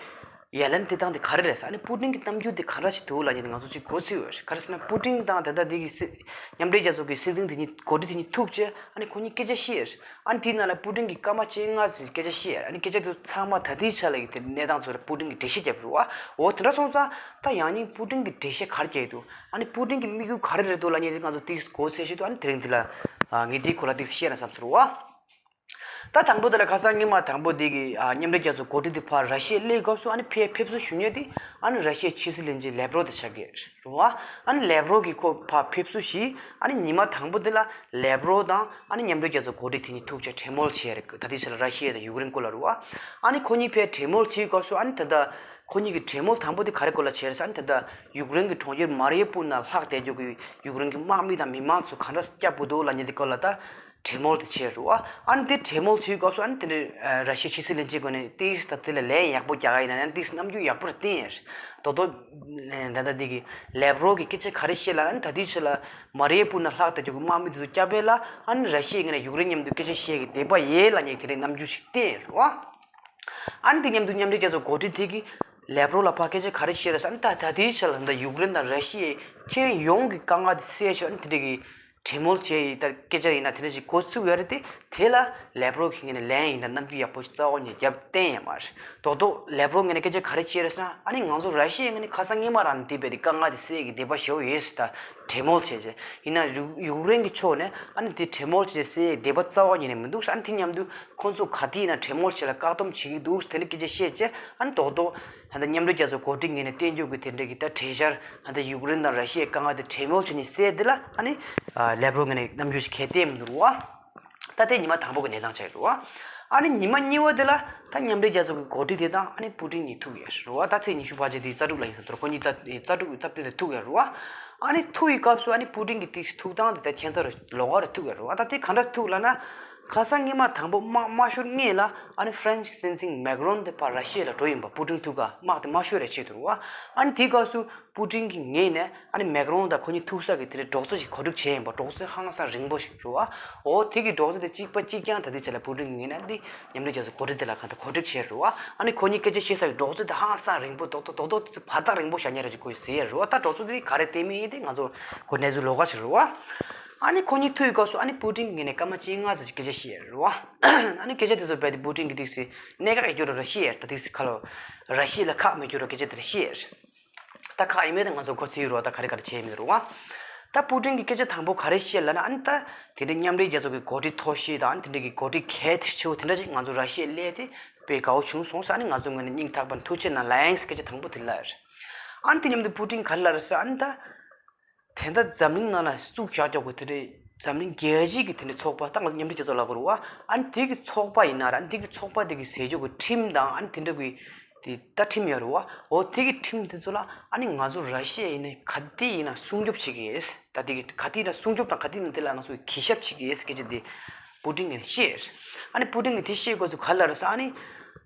ཡ་ལན་དེ་བཏང་དེ་ག་རེ་རེད་ཟེར་ཨ་ནི་པུ་ཏིན་གྱི་གཏམ་རྒྱུད་དེ་ག་འདྲ་ཞིག་འདུག་ལབ་མཁན་དེ་ང་ཚོ་ཅིག་གོ་ཚོད་ཡོད་རེད། ག་རེ་ཟེར་ན་པུ་ཏིན་དང་ད་ལྟ་འདི་གི་སྲིད་མཉམ་འབྲེལ་རྒྱལ་ཚོགས་ཀྱི་སྲིད་འཛིན་དེ་གཉིས་འགོ་ཁྲིད་དེ་གཉིས་ཐུག་རྗེས་ཨ་ནི་ཁོ་གཉིས་སྐད་ཆ་བཤད་ཡ་རེད། ཨ་ནི་དེའི་ནང་ལ་པུ་ཏིན་གྱིས་སྐར་མ་བཅོ་ལྔ་ཙམ་སྐད་ཆ་བཤད་ཡ་རེད། ཨ་ནི་སྐད་ཆ་དེ་ཚང་མ་ད་ལྟའི་ཆ་ལ་ཡི་དེ་གནས་སྟངས་ཚོ་ལ་པུ་ཏིན་གྱིས་འགྲེལ་བཤད་བརྒྱབ་རེད་བ། འོ་དེ་འདྲ་སོང་ཙང་ད་ཡང་སྙིང་པུ་ཏིན་གྱིས་འགྲེལ་བཤད་ག་རེ་བརྒྱབ་འདུག་ཨ་ནི་པུ་ཏིན་གྱི་དམིགས་ཡུལ་ག་རེ་རེད་འདུག་ལབ་མཁན་དེ་ང་ཚོ་ཏིག་གོ་ཚོད་ཆེད་དུ་ཨ་ནི་དེ་རིང་འདི་ལ་ངས་འདིའི་སྐོར་ལ་ཏིག་བཤད་ན་བསམ་སོང་རེད་བ། ད་དང་པོ་དེ་ལ་ཁ་སང་སྔོན་མ་དང་པོ་དེ་གི་ཨ་མཉམ་འབྲེལ་རྒྱལ་ཚོགས་འགོ་ཁྲིད་དེ་ཕར་ར་ཤི་ཡ་སླེབས་སྐབས་སུ་ཨ་ནི་ཕར་ཕེབས་བསུ་ཞུ་མཁན་དེ་ཨ་ནི་ར་ཤི་ཡའི་ཕྱི་སྲིད་བློན་ཆེན་ལེབ་རོབ་དེ་ཆགས་ཀྱི་རེད་བ། ཨ་ནི་ལེབ་རོབ་ཀྱིས་ཁོ་ཕར་ཕེབས་བསུ་ཞུས། ཨ་ནི་ཉི་མ་དང་པོ་དེ་ལ་ལེབ་རོབ་དང་ཨ་ནི་མཉམ་འབྲེལ་རྒྱལ་ཚོགས་འགོ་ཁྲིད་དེ་གཉིས་ཐུག་བྱས་གྲོས་མོལ་བྱས་རེད། ད་ལྟའི་ཆ་ལ་ར་ཤི་ཡ་དང་ཡུཀ་རེན་སྐོར་ལ་རེད་བ། ཨ་ནི་ཁོ་གཉིས་ཕར་གྲོས་མོལ་བྱེད་སྐབས་སུ་ཨ་ནི་ད་ལྟ་ཁོ་གཉིས་ཀྱི་གྲོས་མོལ་དང་པོ་དེ་ག་རེ་སྐོར་ལ་བྱས་རེད་ཟེར་ཨ་ནི་ད་ལྟ་ཡུཀ་རེན་གྱི་གྲོང་ཁྱེར་མ་རི་ཡུ་པུལ་ནང་ལྷག་བསྡད་རྒྱུ་གི་ཡུཀ་རེན་གྱི་དམག་མི་དང་མི་མང་ཚོ་ག་འདྲ་སྐྱབས་དགོས་འདུག་ལབ་མཁན་དེ་སྐོར་ལ་ད། གྲོས་མོལ་དེ་བྱས་རེད་བ། ཨ་ནི་དེ་གྲོས་མོལ་བྱེད་སྐབས་སུ་ཨ་ནི་དེ་འདྲའི་ཨ་ར་ཤི་ཡའི་ཕྱི་སྲིད་བློན་ཆེན་ཁོ་ནས་ཏིས་ད་དེ་ལ་ལན་ཡག་པོ་རྒྱག་ག་ཡིན་ན་ཨ་ནི་ཏིས་རྣམ་འགྱུར་ཡག་པོ་རེད་བསྟན་ཡ་རེད། དོ་དོ་ད་ལྟ་དེ་གི་ལེབ་རོ་གི་སྐད་ཆ་ག་རེ་བཤད་ལབ་ན་ཨ་ནི་ད་ལྟའི་ཆ་ལ་མ་རི་ཡུ་པོལ་ནང་ལྷག་བསྡད་རྒྱུ་གི་དམག་མི་དེ་ཚོ་བསྐྱབས་པས་ལ་ཨ་ནི་ར་ཤི་ཡའི་ངོས་ནས་ཡུཀ་རེན་མཉམ་དུ་སྐད་ཆ་བཤད་གི་བསྡད་པ་ཡིན་ལབ་མཁན་དེ་འདྲའི་རྣམ་འགྱུར་ཞིག་བསྟན་ཡ་རེད་བ། ཨ་ནི་དེ་མཉམ་དུ་མཉམ་འབྲེལ་རྒྱལ་ཚོགས་འགོ་ཁྲིད་དེ་གིས་ལེབ་རོ་ལ་ཕར་སྐད་ཆ་ག་རེ་བཤད་རེད་ཟེར་ན་ད་ད་ལྟའི་ཆ་ལ་ད་ཡུཀ་རེན་དང་ར་ཤི་ཡའི་ཁྱོན་ཡོངས་ཀྱི་དཀའ་ངལ་དེ་སེལ་ཆེད་ཨ་ནི་དེ་འདྲ་གི་གྲོས་མོལ་བྱས་ཡིན་ད་སྐད་ཆ་ཡིན་ན་དེ་འདྲ་ཞིག་འགོ་ཚུགས་ཡོད་རེད་དེ་དེ་ལ་ལེབ་རོ་གི་ངོས་ནས་ལན་ཡིན་ད་རྣམ་འགྱུར་ཡག་པོ་ཞིག་རྩ་བ་ཉིད་རྒྱབ་བསྟན་ཡོད་མ་རེད། རྡོག་རྡོག་ལེབ་རོ་ངོས་ནས་སྐད་ཆ་ག་རེ་བཤད་རེད་ཟེར་ན་ཨ་ནི་ང་ཚོ་ར་ཤི་ཡའི་ངོས་ནས་ཁ་སང་སྔོན་མ་རང་ནས་དེ་བས་དེ་དཀའ་ངལ་དེ་སེལ་གི་འདོད་པ་ཞེ་པོ་ཡོད་ཟེར་ད་གྲོས་མོལ་བྱས་རྗེས་ཡིན་ན་ཡུཀ་ཡུཀ་རེན་གྱི་ཕྱོགས་ནས་ཨ་ནི་དེ་གྲོས་མོལ་བྱས་རྗེས་སེལ་གི་འདོད་པ་རྩ་བ་ཉིད་ནས་མི་འདུག་ཟེར་ཨ་ནི་དེ་མཉམ་དུ། ཁོང་ཚོ་ག་དུས་ཡིན་ན་གྲོས་མོལ་བྱེད་ལ་བཀག་སྡོམ་བྱེད་ཀྱི་འདུག་དེ་འདྲ་སྐད་ཆ་བཤད་རྗེས་ཨ་ནི་རྡོག་རྡོག་ད་ལྟ་མཉམ་འབྲེལ་རྒྱལ་ཚོགས་འགོ་ཁྲིད་ངོས་ནས་བསྟན་རྒྱུ་གི་དེ་འདྲ་གི་ད་གྲོས་འཆར་ད་ལྟ་ཡུཀ་རེན་དང་ར་ཤི་ཡའི་དཀའ་ངལ་དེ་གྲོས་མོལ་བྱས་ནས་སེལ་དེ་ལ་ཨ་ནི་ལེབ་རོ་ངོས་ནས་རྣམ་འགྱུར་ཞིག་གང་ཡང་བསྟན་མི་འདུག་རུ་བ། ད་དེ་ཉི་མ་དང་པོ་གི་གནས་སྟངས་ཆགས་རུ་བ། ཨ་ནི་ཉི་མ་གཉིས་པ་དེ་ལ་ད་མཉམ་འབྲེལ་རྒྱལ་ཚོགས་ཀྱི་འགོ་ཁྲིད་དེ་དང་ཨ་ནི་པུ་ཏིན་གཉིས་ཐུག་ཡོད་རུ་བ། ད་ཚེས་ཉི་ཤུ་པ་ཅིག་དེ་རྩ་དྲུག་ལ་ཡིན་ས་ཚོར་ཁོ་གཉིས་ད་རྩ་དྲུག་གི་རྩ་བདུན་ལ་ཐུག་ཡོད་རུ་བ། ཨ་ནི་ཐུག་ཡི་སྐབས་སུ་ཨ་ནི་པུ་ཏིན་གྱི་ཏིག་ཐུག་སྟངས་དེ་ད་ཁྱད་མཚར་ལོགས་ཀ་རུ་ཐུག་ཡོད་རུ་བ། ད་དེ་ག་འདྲ་ཐུག་ལབ་ན། ཁ་སང་སྔོན་མ་དང་པོ་དམག་མ་ཤོར་སྔོན་ལ་ཨ་ནི་ཧྥ་རན་སི་སྲིད་འཛིན་མེག་རོན་དེ་ཕར་ར་ཤི་ཡ་ལ་འགྲོ་ཡིན་པ། པུ་ཏིན་ཐུག་ག་དམག་དེ་མ་ཤོར་བའི་ཆེད་དུ་རུ་བ། ཨ་ནི་དེའི་སྐབས་སུ་པུ་ཏིན་གྱི་ངོས་ནས་ཨ་ནི་མེག་རོན་དང་ཁོ་གཉིས་ཐུག་ས་གི་དེ་འདྲའི་གྲོགས་ཚོད་ཅིག་གོ་སྒྲིག་བྱས་ཡིན་པ། གྲོགས་ཚོད་ཧང་སང་རིང་པོ་ཞིག་རུ་བ། འོ་དེ་གི་གྲོགས་ཚོད་དེ་གཅིག་པ་གཅིག་རྐྱང་ད་ལྟའི་ཆ་ལ་པུ་ཏིན་གྱི་ངོས་ནས་འདི་མཉམ་འབྲེལ་རྒྱལ་ཚོགས་གོ་སྒྲིག་དེ་ལ་གང་ལྟར་གོ་སྒྲིག་བྱས་རུ་བ། ཨ་ནི་ཁོ་གཉིས་སྐད་ཆ་བཤད་ས་གི་གྲོགས་ཚོད་དེ་ཧང་སང་རིང་པོ་རྡོག་རྡོག་རྡོག་རྡོག་བར་ཐག་རིང་པོ་བཞག་མཁན་ར་ཅིག་ཁོ་ཡི་ཟེར་རུ་བ། ད་གྲོགས་ཚོད་དེ་ག་རེ་བསྟན་མིན་ཡིན་དེ་ང་ཚོ་གོ་གནས་ཚུལ་ལོགས་ཀ་ཞིག་རུ་བ། ཨ་ནི་ཁོ་གཉིས་ཐུག་ཡི་སྐབས་སུ་ཨ་ནི་པུ་ཏིན་གྱི་ངོས་ནས་སྐར་མ་བཅོ་ལྔ་ཙམ་ཞིག་སྐད་ཆ་བཤད་རེད་བ། ཨ་ནི་སྐད་ཆ་དེ་ཚོ་རྦད་དེ་པུ་ཏིན་གྱི་ཏིག་སེ་གནད་འགག་ཡོད་རྒྱུ་རེད་བཤད་ཡ་རེད། ད་ཏིག་སེ་ཁ་ལོ་ར་ཤི་ཡ་ལ་ཁག་མེད་རྒྱུ་རེད། སྐད་ཆ་དེ་རེད་བཤད་ཡ་རེད། ད་ཁག་ཡིན་མེད་དེ་ང་ཚོ་གོ་ཚོད་ཡོད་རེད་བ། ད་ག་རེ་ག་རེ་བྱས་མེད་རེད་བ། ད་པུ་ཏིན་གྱི་སྐད་ཆ་དང་པོ་ག་རེ་བཤད་ལབ་ན་ཨ་ནི་ད་དེ་འདྲའི་མཉམ་འབྲེལ་རྒྱལ་ཚོགས་ཀྱི་འགོ་ཁྲིད་མཐོ་ཤོས་དང་ཨ་ནི་དེ་འདྲའི་གི་འགོ་ཁྲིད་གལ་ཆེ་བོ་དེ་འདྲ་ཅིག་ང་ཚོ་ར་ཤི་ཡ་སླེབས་ཏེ་དཔེ་དགའ་བོ་བྱུང་སོང་ཟེར། ཨ་ནི་ང་ཚོ་ངོས་ནས་སྙིང་ཐག་པ་ནས་ཐུགས་རྗེ་གནང་ལབ་ཡིན་ཟེར་སྐད་ཆ་དང་པོ་དེ་ལབ་ཡ་རེད། ཨ་ནི་དེ་མཉམ་དུ་པུ་ཏིན་ག་རེ་ལབ་རེད་ཟེར་ཨ་ནི་ད། དེ་འདྲ་འཛམ་གླིང་ནང་ལ་བཙུགས་བཞག་ཀྱོག་གི་དེ་འདྲའི་འཛམ་གླིང་རྒྱལ་སྤྱིའི་གི་དེ་འདྲའི་ཚོགས་པ་ད་ང་ཚོ་མཉམ་འབྲེལ་རྒྱལ་ཚོགས་ལབ་དགོས་རེད་བ། ཨ་ནི་དེ་གི་ཚོགས་པ་ཡིན་ན་ར་ཨ་ནི་དེ་གི་ཚོགས་པ་དེ་གི་ཟེར་རྒྱུ་གི་ཁྲིམས་དང་ཨ་ནི་དེ་འདྲ་གི་དེ་ད་ཁྲིམས་ཡོད་རེད་བ། འོ་དེ་གི་ཁྲིམས་དེ་ཚོ་ལ་ཨ་ནི་ང་ཚོ་ར་ཤི་ཡ་ཡིན་ན་ག་དེ་ཡིན་ན་སྲུང་སྐྱོབ་བྱེད་ཀྱི་ཡིན། ད་དེ་གི་ག་དེ་ཡིན་ན་སྲུང་སྐྱོབ་དང་ག་དེ་ཡིན་ན་དེ་ལ་ང་ཚོ་གི་གུས་ཞབས་བྱེད་ཀྱི་ཡིན་སྐད་ཆ་དེ་པུ་ཏིན་གྱིས་བཤད། ཨ་ནི་པུ་ཏིན་གྱིས་དེ་བཤད་དགོས་ཚུལ་ག་རེ་ལབ་རེད་ཟེར་ཨ་ནི།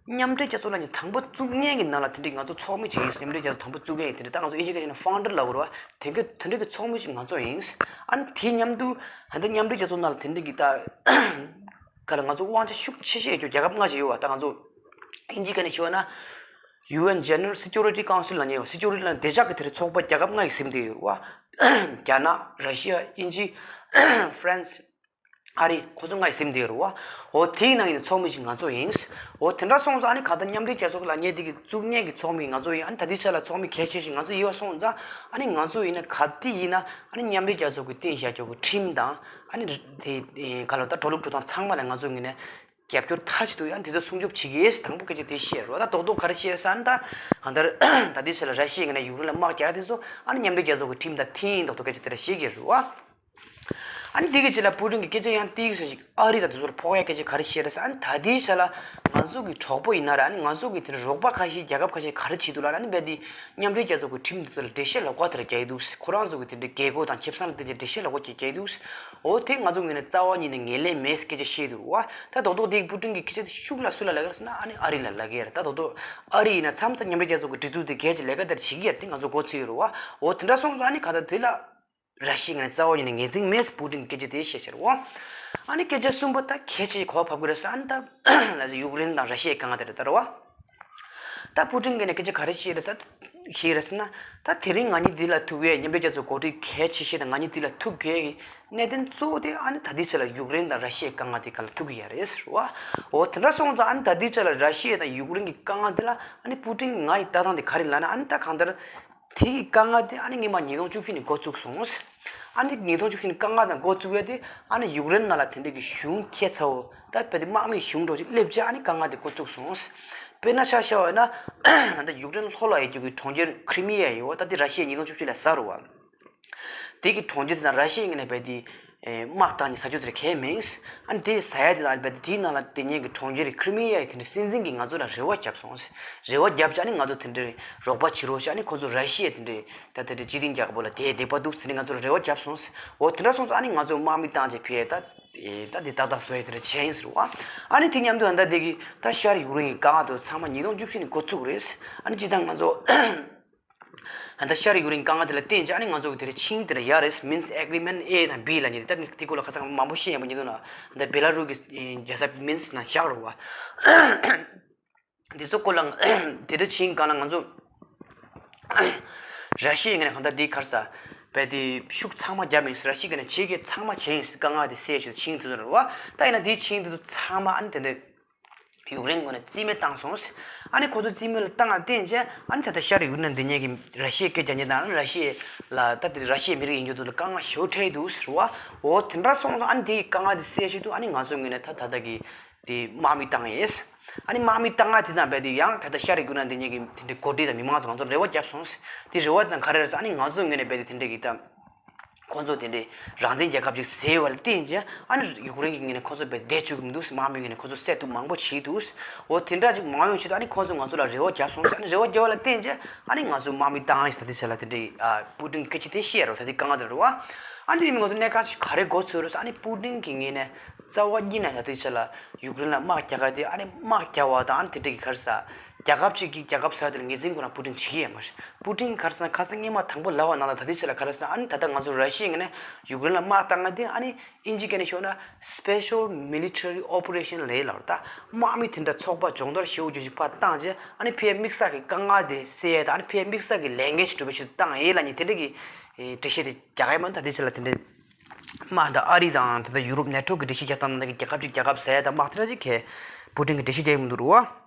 མཉམ་འབྲེལ་རྒྱལ་ཚོགས་ལ་ནི་དང་པོ་བཙུགས་མཁན་གྱི་ནང་ལ་དེ་འདྲའི་ང་ཚོ་ཚོགས་མི་ཅིག་ཡིན། མཉམ་འབྲེལ་རྒྱལ་ཚོགས་དང་པོ་བཙུགས་མཁན་ཡིན། དེ་འདྲ་ད་ང་ཚོ་ཨིན་ཇི་སྐད་ནང་ཕའུན་ཌར་ལབ་དགོས་རེད་བ། དེ་ག་དེ་འདྲའི་གི་ཚོགས་མི་ཅིག་ང་ཚོ་ཡིན། ཨ་ནི་དེ་མཉམ་དུ་ད་ལྟ་མཉམ་འབྲེལ་རྒྱལ་ཚོགས་ནང་ལ་དེ་འདྲའི་གི་ད་ག་ལ་ང་ཚོ་དབང་ཆ་ཤུགས་ཆེ་ཤོས་ཡོད་རྒྱུ་རྒྱལ་ཁབ་ལྔ་ཞིག་ཡོད་བ། ད་ང་ཚོ་ཨིན་ཇི་སྐད་ནས་ཞུ་བ་ན་ཡུ་ཨེན་General Security Council ལབ་མཁན་ཡོད། སི་ཀུ་རི་ཊི་ལབ་ན་བདེ་འཇགས་ཀྱི་དེ་འདྲའི་ཚོགས་པ་རྒྱལ་ཁབ་ལྔ་ཡིས་ཟིན་བསྡད་ཡོད་རེད་བ། རྒྱ་ནག་ར་ཤི་ཡ་ཨིན་ཇི་ཧྥ་རན་སི། ཨ་རི་ཁོ་ཚོ་ལྔ་ཡིས་ཟིན་བསྡད་ཡོད་རེད་བ། འོ་དེའི་ནང་ཡིན་ན་ཚོགས་མི་ཞིག་ང་ཚོ་ཡིན། འོ་དེ་འདྲ་སོང་ཙང་ཨ་ནི་གང་ལྟར་མཉམ་འབྲེལ་རྒྱལ་ཚོགས་ལབ་མཁན་དེ་གི་བཙུགས་མཁན་གྱི་ཚོགས་མི་ང་ཚོ་ཡིན། ཨ་ནི་ད་ལྟའི་ཆ་ལ་ཚོགས་མི་གལ་ཆེ་ཞིག་ང་ཚོ་ཡིན་པ་སོང་ཙང་ཨ་ནི་ང་ཚོ་ཡིན་ན་ག་དེ་ཡིན་ན་ཨ་ནི་མཉམ་འབྲེལ་རྒྱལ་ཚོགས་ཀྱི་བཏིང་བཞག་རྒྱུ་གི་ཁྲིམས་དང་ཨ་ནི་དེ་ག་ལ་ད་འགྲོ་ལུགས་འགྲོ་སྟངས་ཚང་མ་ལ་ང་ཚོ་ངོས་ནས་རྒྱབ་སྐྱོར་མཐའ་གཅིག་ཏུ་ཡང་དེ་ཚོ་སྲུང་སྐྱོབ་བྱེད་ཀྱི་ཡིན་དང་པོ་སྐད་ཆ་དེ་བཤད་རོགས། ད་རྡོག་རྡོག་ག་རེ་བཤད་ས་ཨ་ནི་ད་གང་ལྟར་ད་ལྟའི་ཆ་ལ་ར་ཤི་ཡའི་ངོས་ནས་ཡུཀ་རེན་ལ་དམག་རྒྱག་དེ་ཚོ་ཨ་ནི་མཉམ་འབྲེལ་རྒྱལ་ཚོགས་ཀྱི་ཁྲིམས་དང་མཐུན་ཡིན་མདོག་མདོག་སྐད་ཆ་དེ་འདྲ་བཤད་ཀྱི་རེད་བ། ཨ་ནི་དེ་གི་རྗེས་ལ་པུ་ཏིན་གྱི་སྐད་ཆ་ཡང་ཏིག་ཙམ་ཞིག་ཨ་རི་དང་དེ་ཚོར་ཕོག་ཡ་སྐད་ཆ་ག་རེ་བཤད་རེད་ཟེར་ཨ་ནི་ད་ལྟའི་ཆ་ལ་ང་ཚོ་གི་གྲོགས་པོ་ཡིན་ན་ར་ཨ་ནི་ང་ཚོ་གི་དེ་འདྲ་རོགས་པ་ཁ་ཤས་རྒྱལ་ཁབ་ཁ་ཤས་ག་རེ་བྱེད་འདུག་ལབ་ན་ཨ་ནི་རྦད་དེ་མཉམ་འབྲེལ་རྒྱལ་ཚོགས་ཀྱི་ཁྲིམས་དེ་ཚོ་ལ་འགྲེལ་བཤད་ལོགས་ཀ་དེ་འདྲ་རྒྱག་གི་འདུག་ཁོ་རང་ཚོ་གི་དེ་འདྲ་རྒྱལ་སྒོ་དང་ཁེ་བཟང་ལ་བརྟེན་ཏེ་འགྲེལ་བཤད་ལོགས་ཀ་རྒྱག་གི་འདུག་འོ་དེ་ང་ཚོ་ངོས་ནས་རྩ་བ་ཉིད་ནས་ངོས་ལེན་མེད་སྐད་ཆ་བཤད་འདུག་བ། ད་རྡོག་རྡོག་དེ་པུ་ཏིན་གྱི་སྐད་ཆ་དེ་ཤུགས་ལ་སུ་ལ་ལབ་ཀྱི་རེད་ཟེར་ན་ཨ་ནི་ཨ་རི་ལ་ལབ་ཀྱི་རེད། ད་རྡོག་རྡོག་ཨ་རི་ཡིན་ན་མཚམས་མཚམས་མཉམ་འབྲེལ་རྒྱལ་ཚོགས་ཀྱི་སྒྲིག་འཛུགས་དེ་གལ་ཆེ་ལས་ཀ་དེར་བྱེད་ཀྱི་ཡོད་རེད་དེ་ང་ཚོ་མགོ་ཚོས་ཡོད་རེད་བ། འོ་དེ་འདྲ་སོང་ཙང་ཨ་ནི་གང་ལྟར་དེ་ལ་ར་ཤི་ཡ་ངོས་ནས་རྩ་བ་ཉིད་ནས་ངོས་འཛིན་མེད་ཟེར་པུ་ཏིན་གྱི་སྐད་ཆ་དེ་བཤད་བཞག་རེད་བ། ཨ་ནི་སྐད་ཆ་གསུམ་པ་ད་གལ་ཆེ་གོ་བ་བབས་ཀྱི་རེད་ཟེར་ཨ་ནི་ད་ཡུཀ་རེན་དང་ར་ཤི་ཡའི་དཀའ་ངལ་དེ་རེད་ད་རེད་བ། ད་པུ་ཏིན་གྱིས་ནས་སྐད་ཆ་ག་རེ་བཤད་རེད་ཟེར། བཤད་རེད་ཟེར་ན། ད་དེ་རིང་ང་གཉིས་འདི་ལ་ཐུག་ཡས་མཉམ་འབྲེལ་རྒྱལ་ཚོགས་འགོ་ཁྲིད་གལ་ཆེ་ཤོས་དང་ང་གཉིས་འདི་ལ་ཐུག་དགོས་ཀྱི་གནད་དོན་གཙོ་བོ་དེ་ཨ་ནི་ད་ལྟའི་ཆ་ལ་ཡུཀ་རེན་དང་ར་ཤི་ཡའི་དཀའ་ངལ་དེ་ག་ལ་ཐུག་གི་ཡོད་རེད་ཟེར་བ། འོ་དེ་འདྲ་སོང་ཙང་ཨ་ནི་ད་ལྟའི་ཆ་ལ་ར་ཤི་ཡ་དང་ཡུཀ་རེན་གྱི་དཀའ་ངལ་དེ་ལ་ཨ་ནི་པུ་ཏིན་ང་ཡི་ལྟ་སྟངས་དེ་ག་རེ་ལབ་ན་ཨ་ནི་ད་གང་ལྟར། དེ་གི་དཀའ་ངལ་དེ་ཨ་ནི་སྔོན་མ་ཉིས་སྟོང་བཅུ་བཞི་ནས་འགོ་བཙུགས་སོང་། ཨ་ནི་ཉིས་སྟོང་བཅུ་བཞི་ནས་དཀའ་ངལ་དང་འགོ་བཙུགས་ཡ་དེ་ཨ་ནི་ཡུཀ་རེན་ནང་ལ་དེ་འདྲ་གི་གཞུང་ཁྱད་མཚར་བོ་ད་དཔེ་དེ་དམག་མིའི་གཞུང་འདྲ་ཅིག་སླེབས་རྗེས་ཨ་ནི་དཀའ་ངལ་དེ་འགོ་བཙུགས་སོང་། དཔེར་ན་ཆ་བཞག་པ་ཡིན་ན་ད་ཡུཀ་རེན་ལྷོ་ལ་ཡོད་རྒྱུ་གི་གྲོང་ཁྱེར་ཁྲི་མི་ཡ་ཡོད་བ། ད་དེ་ར་ཤི་ཡས་ཉིས་སྟོང་བཅུ་བཞི་ལ་ཟ་རུ་བ། དེ་གི་གྲོང་ཁྱེར་དེ་དང་ར་ཤི་ཡའི་ངོས་ནས་རྦད་དེ་ དམག་བཏང་ནས་ཟ་རྒྱུ་དེ་གས་མིན། ཨ་ནི་དེ་ཟ་ཡ་དེ་དང་རྦད་དེ་དེའི་ནང་ལ་དེ་ཉིད་ཀྱི་གྲོང་ཁྱེར་ཁི་རི་མི་ཡ་ཡི་དེ་འདྲའི་སྲིད་འཛིན་གྱིས་ང་ཚོ་ལ་རེ་བ་བརྒྱབ་སོང་། རེ་བ་བརྒྱབ་བྱས་ཨ་ནི་ང་ཚོ་དེ་འདྲའི་རོགས་པ་བྱེད་རོགས་བྱས་ཨ་ནི་ཁོ་ཚོ་ར་ཤི་ཡ་དེ་འདྲའི་ད་དེ་འདྲའི་སྤྱི་མཐུན་རྒྱལ་ཁབ་ལ་དེ་དེ་བ་འདུག་ཟེར་ནས་ང་ཚོ་ལ་རེ་བ་བརྒྱབ་སོང་། འོ་དེ་འདྲ་སོང་ཙང་ཨ་ནི་ང་ཚོ་དམག་མི་བཏང་བྱས་ཕེ་ད་དེ་ད་ད་བཟོ་ཡ་དེ་འདྲ་བྱས་ཡིན་ཟེར་བ། ཨ་ནི་དེ་མཉམ་དུ་ད་ལྟ་དེ་གི་ད་ཤར་ཡུཀ་རེན་གྱི་དཀའ་ངལ་དེ་ཚང་མ་ཉིས་སྟོང་བཅུ་བཞི་ནས་འགོ་བཙུགས་རེད། ཨ་ནི་སྤྱིར་བཏང་ང་ཚོ་ད་ལྟ་ཤར་ཡུཀ་རེན་དཀའ་ངལ་དེ་ལ་བརྟེན་བྱས་ཨ་ནི་ང་ཚོ་གི་དེ་རིང་ཆིངས་དེ་ལ་ཡ་རེད། Minsk Agreement A དང་B ལབ་མཁན་དེ། ད་ངས་དེ་སྐོར་ལ་ཁ་སང་མང་པོ་བཤད་ཡོད་པ་ཉིད་དུ་ན། ད་བེ་ལ་རུ་གི་རྒྱལ་ས་Minsk ནང་བཞག་རེད་བ། འདི་ཚོ་སྐོར་ལ་དེ་འདྲ་ཆིངས་སྒང་ལ་ང་ཚོ་ར་ཤི་ཡའི་ངོས་ནས་གང་ལྟར་འདི་ག་རེ་ཟེར་བས་དེ་ཤུགས་ཚང་མ་བརྒྱབ་མིན། ར་ཤི་ཡའི་ངོས་ནས་བྱེད་ཀྱི་ཚང་མ་བྱས་ཡིན་ཟེར་དཀའ་ངལ་དེ་སེལ་ཆེད་ཆིངས་དེ་ཚོ་རེད་བ། ད་ཡིན་ན་དེའི་ཆིངས་དེ་ཚོ་ཚང་མ་ཨ་ནི་དེ་འདྲ་ཡུཀ་རེན་ངོས་ནས་རྩིས་མེད་བཏང་སོང་། ཨ་ནི་ཁོ་ཚོ་རྩིས་མེད་ལ་བཏང་བ་བརྟེན་བྱས་ཨ་ནི་ད་ལྟ་ཤར་ཡུཀ་རེན་འདི་ཉིད་ཀྱི་ར་ཤི་ཡའི་སྐད་རྒྱག་མཁན་དང་ར་ཤི་ཡ་ལ་ད་དེ་ར་ཤི་ཡའི་མི་རིགས་ཡིན་རྒྱུ་དེ་ལ་དཀའ་ངལ་ཞེ་པོ་འཕྲད་འདུག་ཟེར་བ། འོ་དེ་འདྲ་སོང་ཙང་ཨ་ནི་དེའི་དཀའ་ངལ་དེ་སེལ་ཆེད་དུ་ཨ་ནི་ང་ཚོའི་ངོས་ནས་ད་ད་ལྟ་གི་དེ་དམག་མི་བཏང་ཡས། ཨ་ནི་དམག་མི་བཏང་ཡ་དེ་དང་རྦད་དེ་ཡང་ད་ལྟ་ཤར་ཡུཀ་རེན་འདི་ཉིད་ཀྱི་དེ་འདྲའི་འགོ་ཁྲིད་དང་མི་མང་ཚོ་ང་ཚོར་རེ་བ་བརྒྱབ་སོང་། དེ་རེ་བ་དང་ག་རེ་རེད་ཟེར་ཨ་ནི་ང་ཚོའི་ངོས་ནས་རྦད་དེ་དེ་འདྲའི་གི་ད་ཁོ་ཚོ་དེ་འདྲའི་རང་བཙན་རྒྱལ་ཁབ་ཅིག་ཟེར་བ་ལ་བརྟེན་བྱས་ཨ་ནི་ཡུཀ་རེན་གྱི་ངོས་ནས་ཁོ་ཚོ་རྦད་བསྡད་བཅུག་གི་མི་འདུག་མང་མོས་ངོས་ནས་ཁོ་ཚོ་བསད་གཏུབ་མང་པོ་བྱས་འདུག་འོ་དེ་འདྲ་ཅིག་མ་ཡོང་ཆེད་དུ་ཨ་ནི་ཁོ་ཚོས་ང་ཚོ་ལ་རེ་བ་བརྒྱབ་སོང་ཟེར། ཨ་ནི་རེ་བ་བརྒྱབ་པ་ལ་བརྟེན་བྱས་ཨ་ནི་ང་ཚོ་དམག་མི་བཏང་ཡིན་ཟེར་དེ་བྱས་ལ་དེ་འདྲའི་ཨ་པུ་ཏིན་སྐད་ཆ་དེ་བཤད་རོགས་ད་དེ་དཀའ་ངལ་དེ་རེད་བ། ཨ་ནི་དེ་མི་ང་ཚོ་གནད་འགག་ཅིག་ག་རེ་གོ་ཚོད་རེད་ཟེར་ཨ་ནི་པུ་ཏིན་གྱི་ངོས་ནས་རྩ་བ་ཉིད་ནས་ད་དེ་བྱས་ལ་ཡུཀ་རེན་ལ་དམག་རྒྱག་ག་དེ་ཨ་ནི་དམག་རྒྱག་པ་དང་ཨ་ནི་དེ་འདྲའི་གི་ག་རེ་ཟེར་རྒྱལ་ཁབ་ཅིག་གི་རྒྱལ་ཁབ་ཟེར་བ་དེ་ལ་ངོས་འཛིན་ཁོ་རང་པུ་ཏིན་བྱེད་ཀྱི་ཡོད་མ་རེད། པུ་ཏིན་ག་རེ་ཟེར་ན་ཁ་སང་སྔོན་མ་དང་པོ་ལབ་པ་ནང་ལ་ད་ལྟའི་ཆ་ལ་ག་རེ་ཟེར་ན་ཨ་ནི་ད་ལྟ་ང་ཚོ་ར་ཤི་ཡའི་ངོས་ནས་ཡུཀ་རེན་ལ་དམག་བཏང་ང་དེ་ཨ་ནི་ཨིན་ཇི་སྐད་ནས་ཤོད་ན་Special Military Operation ལབ་ལབ་རེད་ད། དམག་མི་དེ་འདྲ་ཚོགས་པ་སྦྱོང་བརྡར་ཞེ་པོ་ཅིག་ཕར་བཏང་རྗེས་ཨ་ནི་ཕའི་དམིགས་བསལ་གྱི་དཀའ་ངལ་དེ་སེལ་ཡས་དང་ཨ་ནི་ཕའི་དམིགས་བསལ་གྱི་ལས་འགན་ཞིག་སྒྲུབ་པའི་ཆེད་དུ་བཏང་ཡས་ལབ་མཁན་དེ་འདྲ་གི་འགྲེལ་བཤད་དེ་རྒྱག་གི་ཡོད་མ་རེད། ད་ལྟའི་ཆ་ལ་དེ་འདྲ་དམག་དང་ཨ་རི་དང་ད་ལྟ་ཡུ་རོབ་ནེ་ཊོ་གི་འགྲེལ་བཤད་རྒྱག་སྟངས་ནང་གི་རྒྱལ་ཁབ་ཅིག་རྒྱལ་ཁབ་ཟེར་ཡས་དང་དམག་དེ་འདྲ་ཅིག་གས་པུ་ཏིན་གྱིས་འགྲེལ་བཤད་རྒྱག་གི་མི་འདུག་རེད་བ།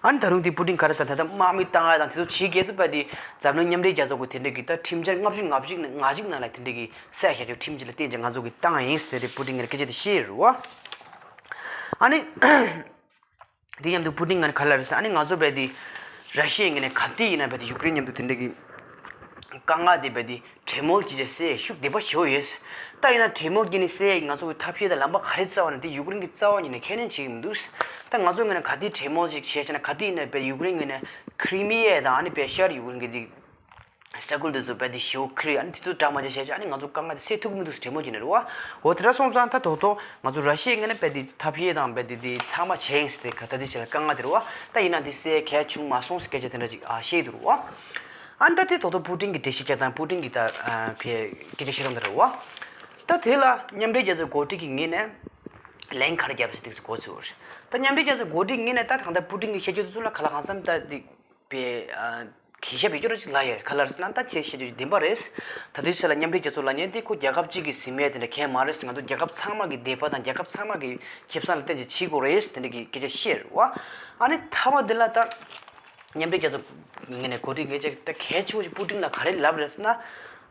ཨ་ནི་ད་རུང་དེ་པུ་ཏིན་ག་རེ་ཟེར་ད་ལྟ་དམག་མི་བཏང་ཡ་དང་དེ་ཚོ་བྱེད་མཁན་ཚོ་པ་དེ་འཛམ་གླིང་མཉམ་འབྲེལ་རྒྱལ་ཚོགས་ཀྱི་དེ་འདྲ་གི་ད་ཁྲིམས་འཆར་ལྔ་བཅུ་ང་གཅིག་ནང་ལ་དེ་འདྲ་གི་གསལ་བཤད་རྒྱུ་ཁྲིམས་གཅིག་ལ་བརྟེན་ཅིང་ང་ཚོ་གི་བཏང་ཡིན་ཟེར་དེ་པུ་ཏིན་གྱིས་སྐད་ཆ་དེ་བཤད་རེད་བ། ཨ་ནི་དེ་མཉམ་དུ་པུ་ཏིན་གྱིས་ག་རེ་ལབ་རེད་ཟེར་ཨ་ནི་ང་ཚོ་པ་དེ་ར་ཤི་ཡའི་ངོས་ནས་ག་དུས་ཡིན་ན་པ་དེ་ཡུཀ་རེན་མཉམ་དུ་དེ་འདྲ་གི་དཀའ་ངལ་དེ་པ་དེ་གྲོས་མོལ་གྱིས་ཀྱང་སེལ་ཡས་ཤུགས་ལྡན་པ་ཞེ་པོ་ཡོད། ད་ཡིན་ན་གྲོས་མོལ་གྱིས་ནི་སེལ་ཡས་ང་ཚོ་གི་ཐབས་ཤེས་དང་ལམ་པ་ག་རེ་རྩ་བ་ནས་དེ་ཡུཀ་རེན་གྱིས་རྩ་བ་ཉིད་ནས་ཁས་ལེན་བྱེད་ཀྱི་མི་འདུག་ད་ང་ཚོ་ངོས་ནས་ག་དུས་གྲོས་མོལ་ཅིག་བྱས་བྱས་ན་ག་དུས་ཡིན་ན་པའི་ཡུཀ་རེན་ངོས་ནས་ཁི་རི་མི་ཡ་དང་ཨ་ནི་པའི་ཤར་ཡུཀ་རེན་གྱི་དེ་ས་ཁུལ་དེ་ཚོ་པའི་དེ་ཞེ་པོ་ཁི་རི་ཨ་ནི་དེ་ཚོ་དགྲ་མ་བྱས་བྱས་བྱས་ཨ་ནི་ང་ཚོ་དཀའ་ངལ་དེ་སེལ་ཐུབ་ཀྱི་མི་འདུག་ཟེར་གྲོས་མོལ་བྱས་ནས་རེད་བ། འོ་དེ་འདྲ་སོང་ཙང་ད་དོག་དོག་ང་ཚོ་ར་ཤི་ཡའི་ངོས་ནས་པའི་དེ་ཐབས་ཤེས་དང་པའི་དེ་དེ་ཚང་མ་བྱས་ཡིན་ཟེར་ཏེ་ག་ད་དེ་བྱས་ལ་དཀའ་ངལ་དེ་རེད་བ། ད་ཡིན་ན་དེ་སེལ་གལ་བྱུང་མ་སོང་ཟེར་སྐད་ཆ་དེ་འདྲ་ཅིག་ཨ་བཤད་འདུག་རེད་བ། ཨ་ནི་ད་དེ་དོག་དོག་པུ་ཏིན་གྱི་འགྲེལ་བཤད་རྒྱག་སྟངས་པུ་ཏིན་གྱི་ད་ཕའི་སྐད་ཆ་བཤད་སྟངས་དེ་རེད་བ། ད་དེ་ལ་མཉམ་འབྲེལ་རྒྱལ་ཚོགས་འགོ་ཁྲིད་ཀྱི་ངོས་ནས་ལན་ག་རེ་བརྒྱབ་ཟེར་དུས་སུ་གོ་ཚུལ་བར། ད་མཉམ་འབྲེལ་རྒྱལ་ཚོགས་འགོ་ཁྲིད་ངོས་ནས་ད་ད་ལྟ་པུ་ཏིན་གྱི་བཤད་རྒྱུ་དེ་ཚོ་ལ་ག་ལ་གང་འཚམ་ད་དེ་པའི་གུས་ཞབས་ཡོད་རྒྱུ་རེད་ཅིག་ལབ་ཡོད། ག་ལ་རེད་ཟེར་ན་ད་ཁྱེད་བཤད་རྒྱུ་བདེན་པ་རེད། ད་དེ་ཆ་ལ་མཉམ་འབྲེལ་རྒྱལ་ཚོགས་ལབ་མཁན་དེ་ཁོ་རྒྱལ་ཁབ་གཅིག་གི་ཟིན་མེད་དེ་འདྲ་གང་ཡང་མ་རེད་ཟེར། ང་ཚོ་རྒྱལ་ཁབ་ཚང་མ་གི་བདེ་པོ་དང་རྒྱལ་ཁབ་ཚང་མ་གི་ཁེ་བཟང་ལ་བརྟེན་ཅིག་བྱེད་དགོས་རེད་དེ་འདྲ་གི་སྐད་ཆ་བཤད་རེད་བ། ཨ་ནི་མཐའ་མ་དེ་ལ་ད་མཉམ་འབྲེལ་རྒྱལ་ཚོགས་ངོས་ནས་འགོ་ཁྲིད་ངོས་ཀྱིས་ད་གལ་ཆེ་བོ་ཞིག་པུ་ཏིན་ལ་ག་རེ་ལབ་རེད་ཟེར་ན།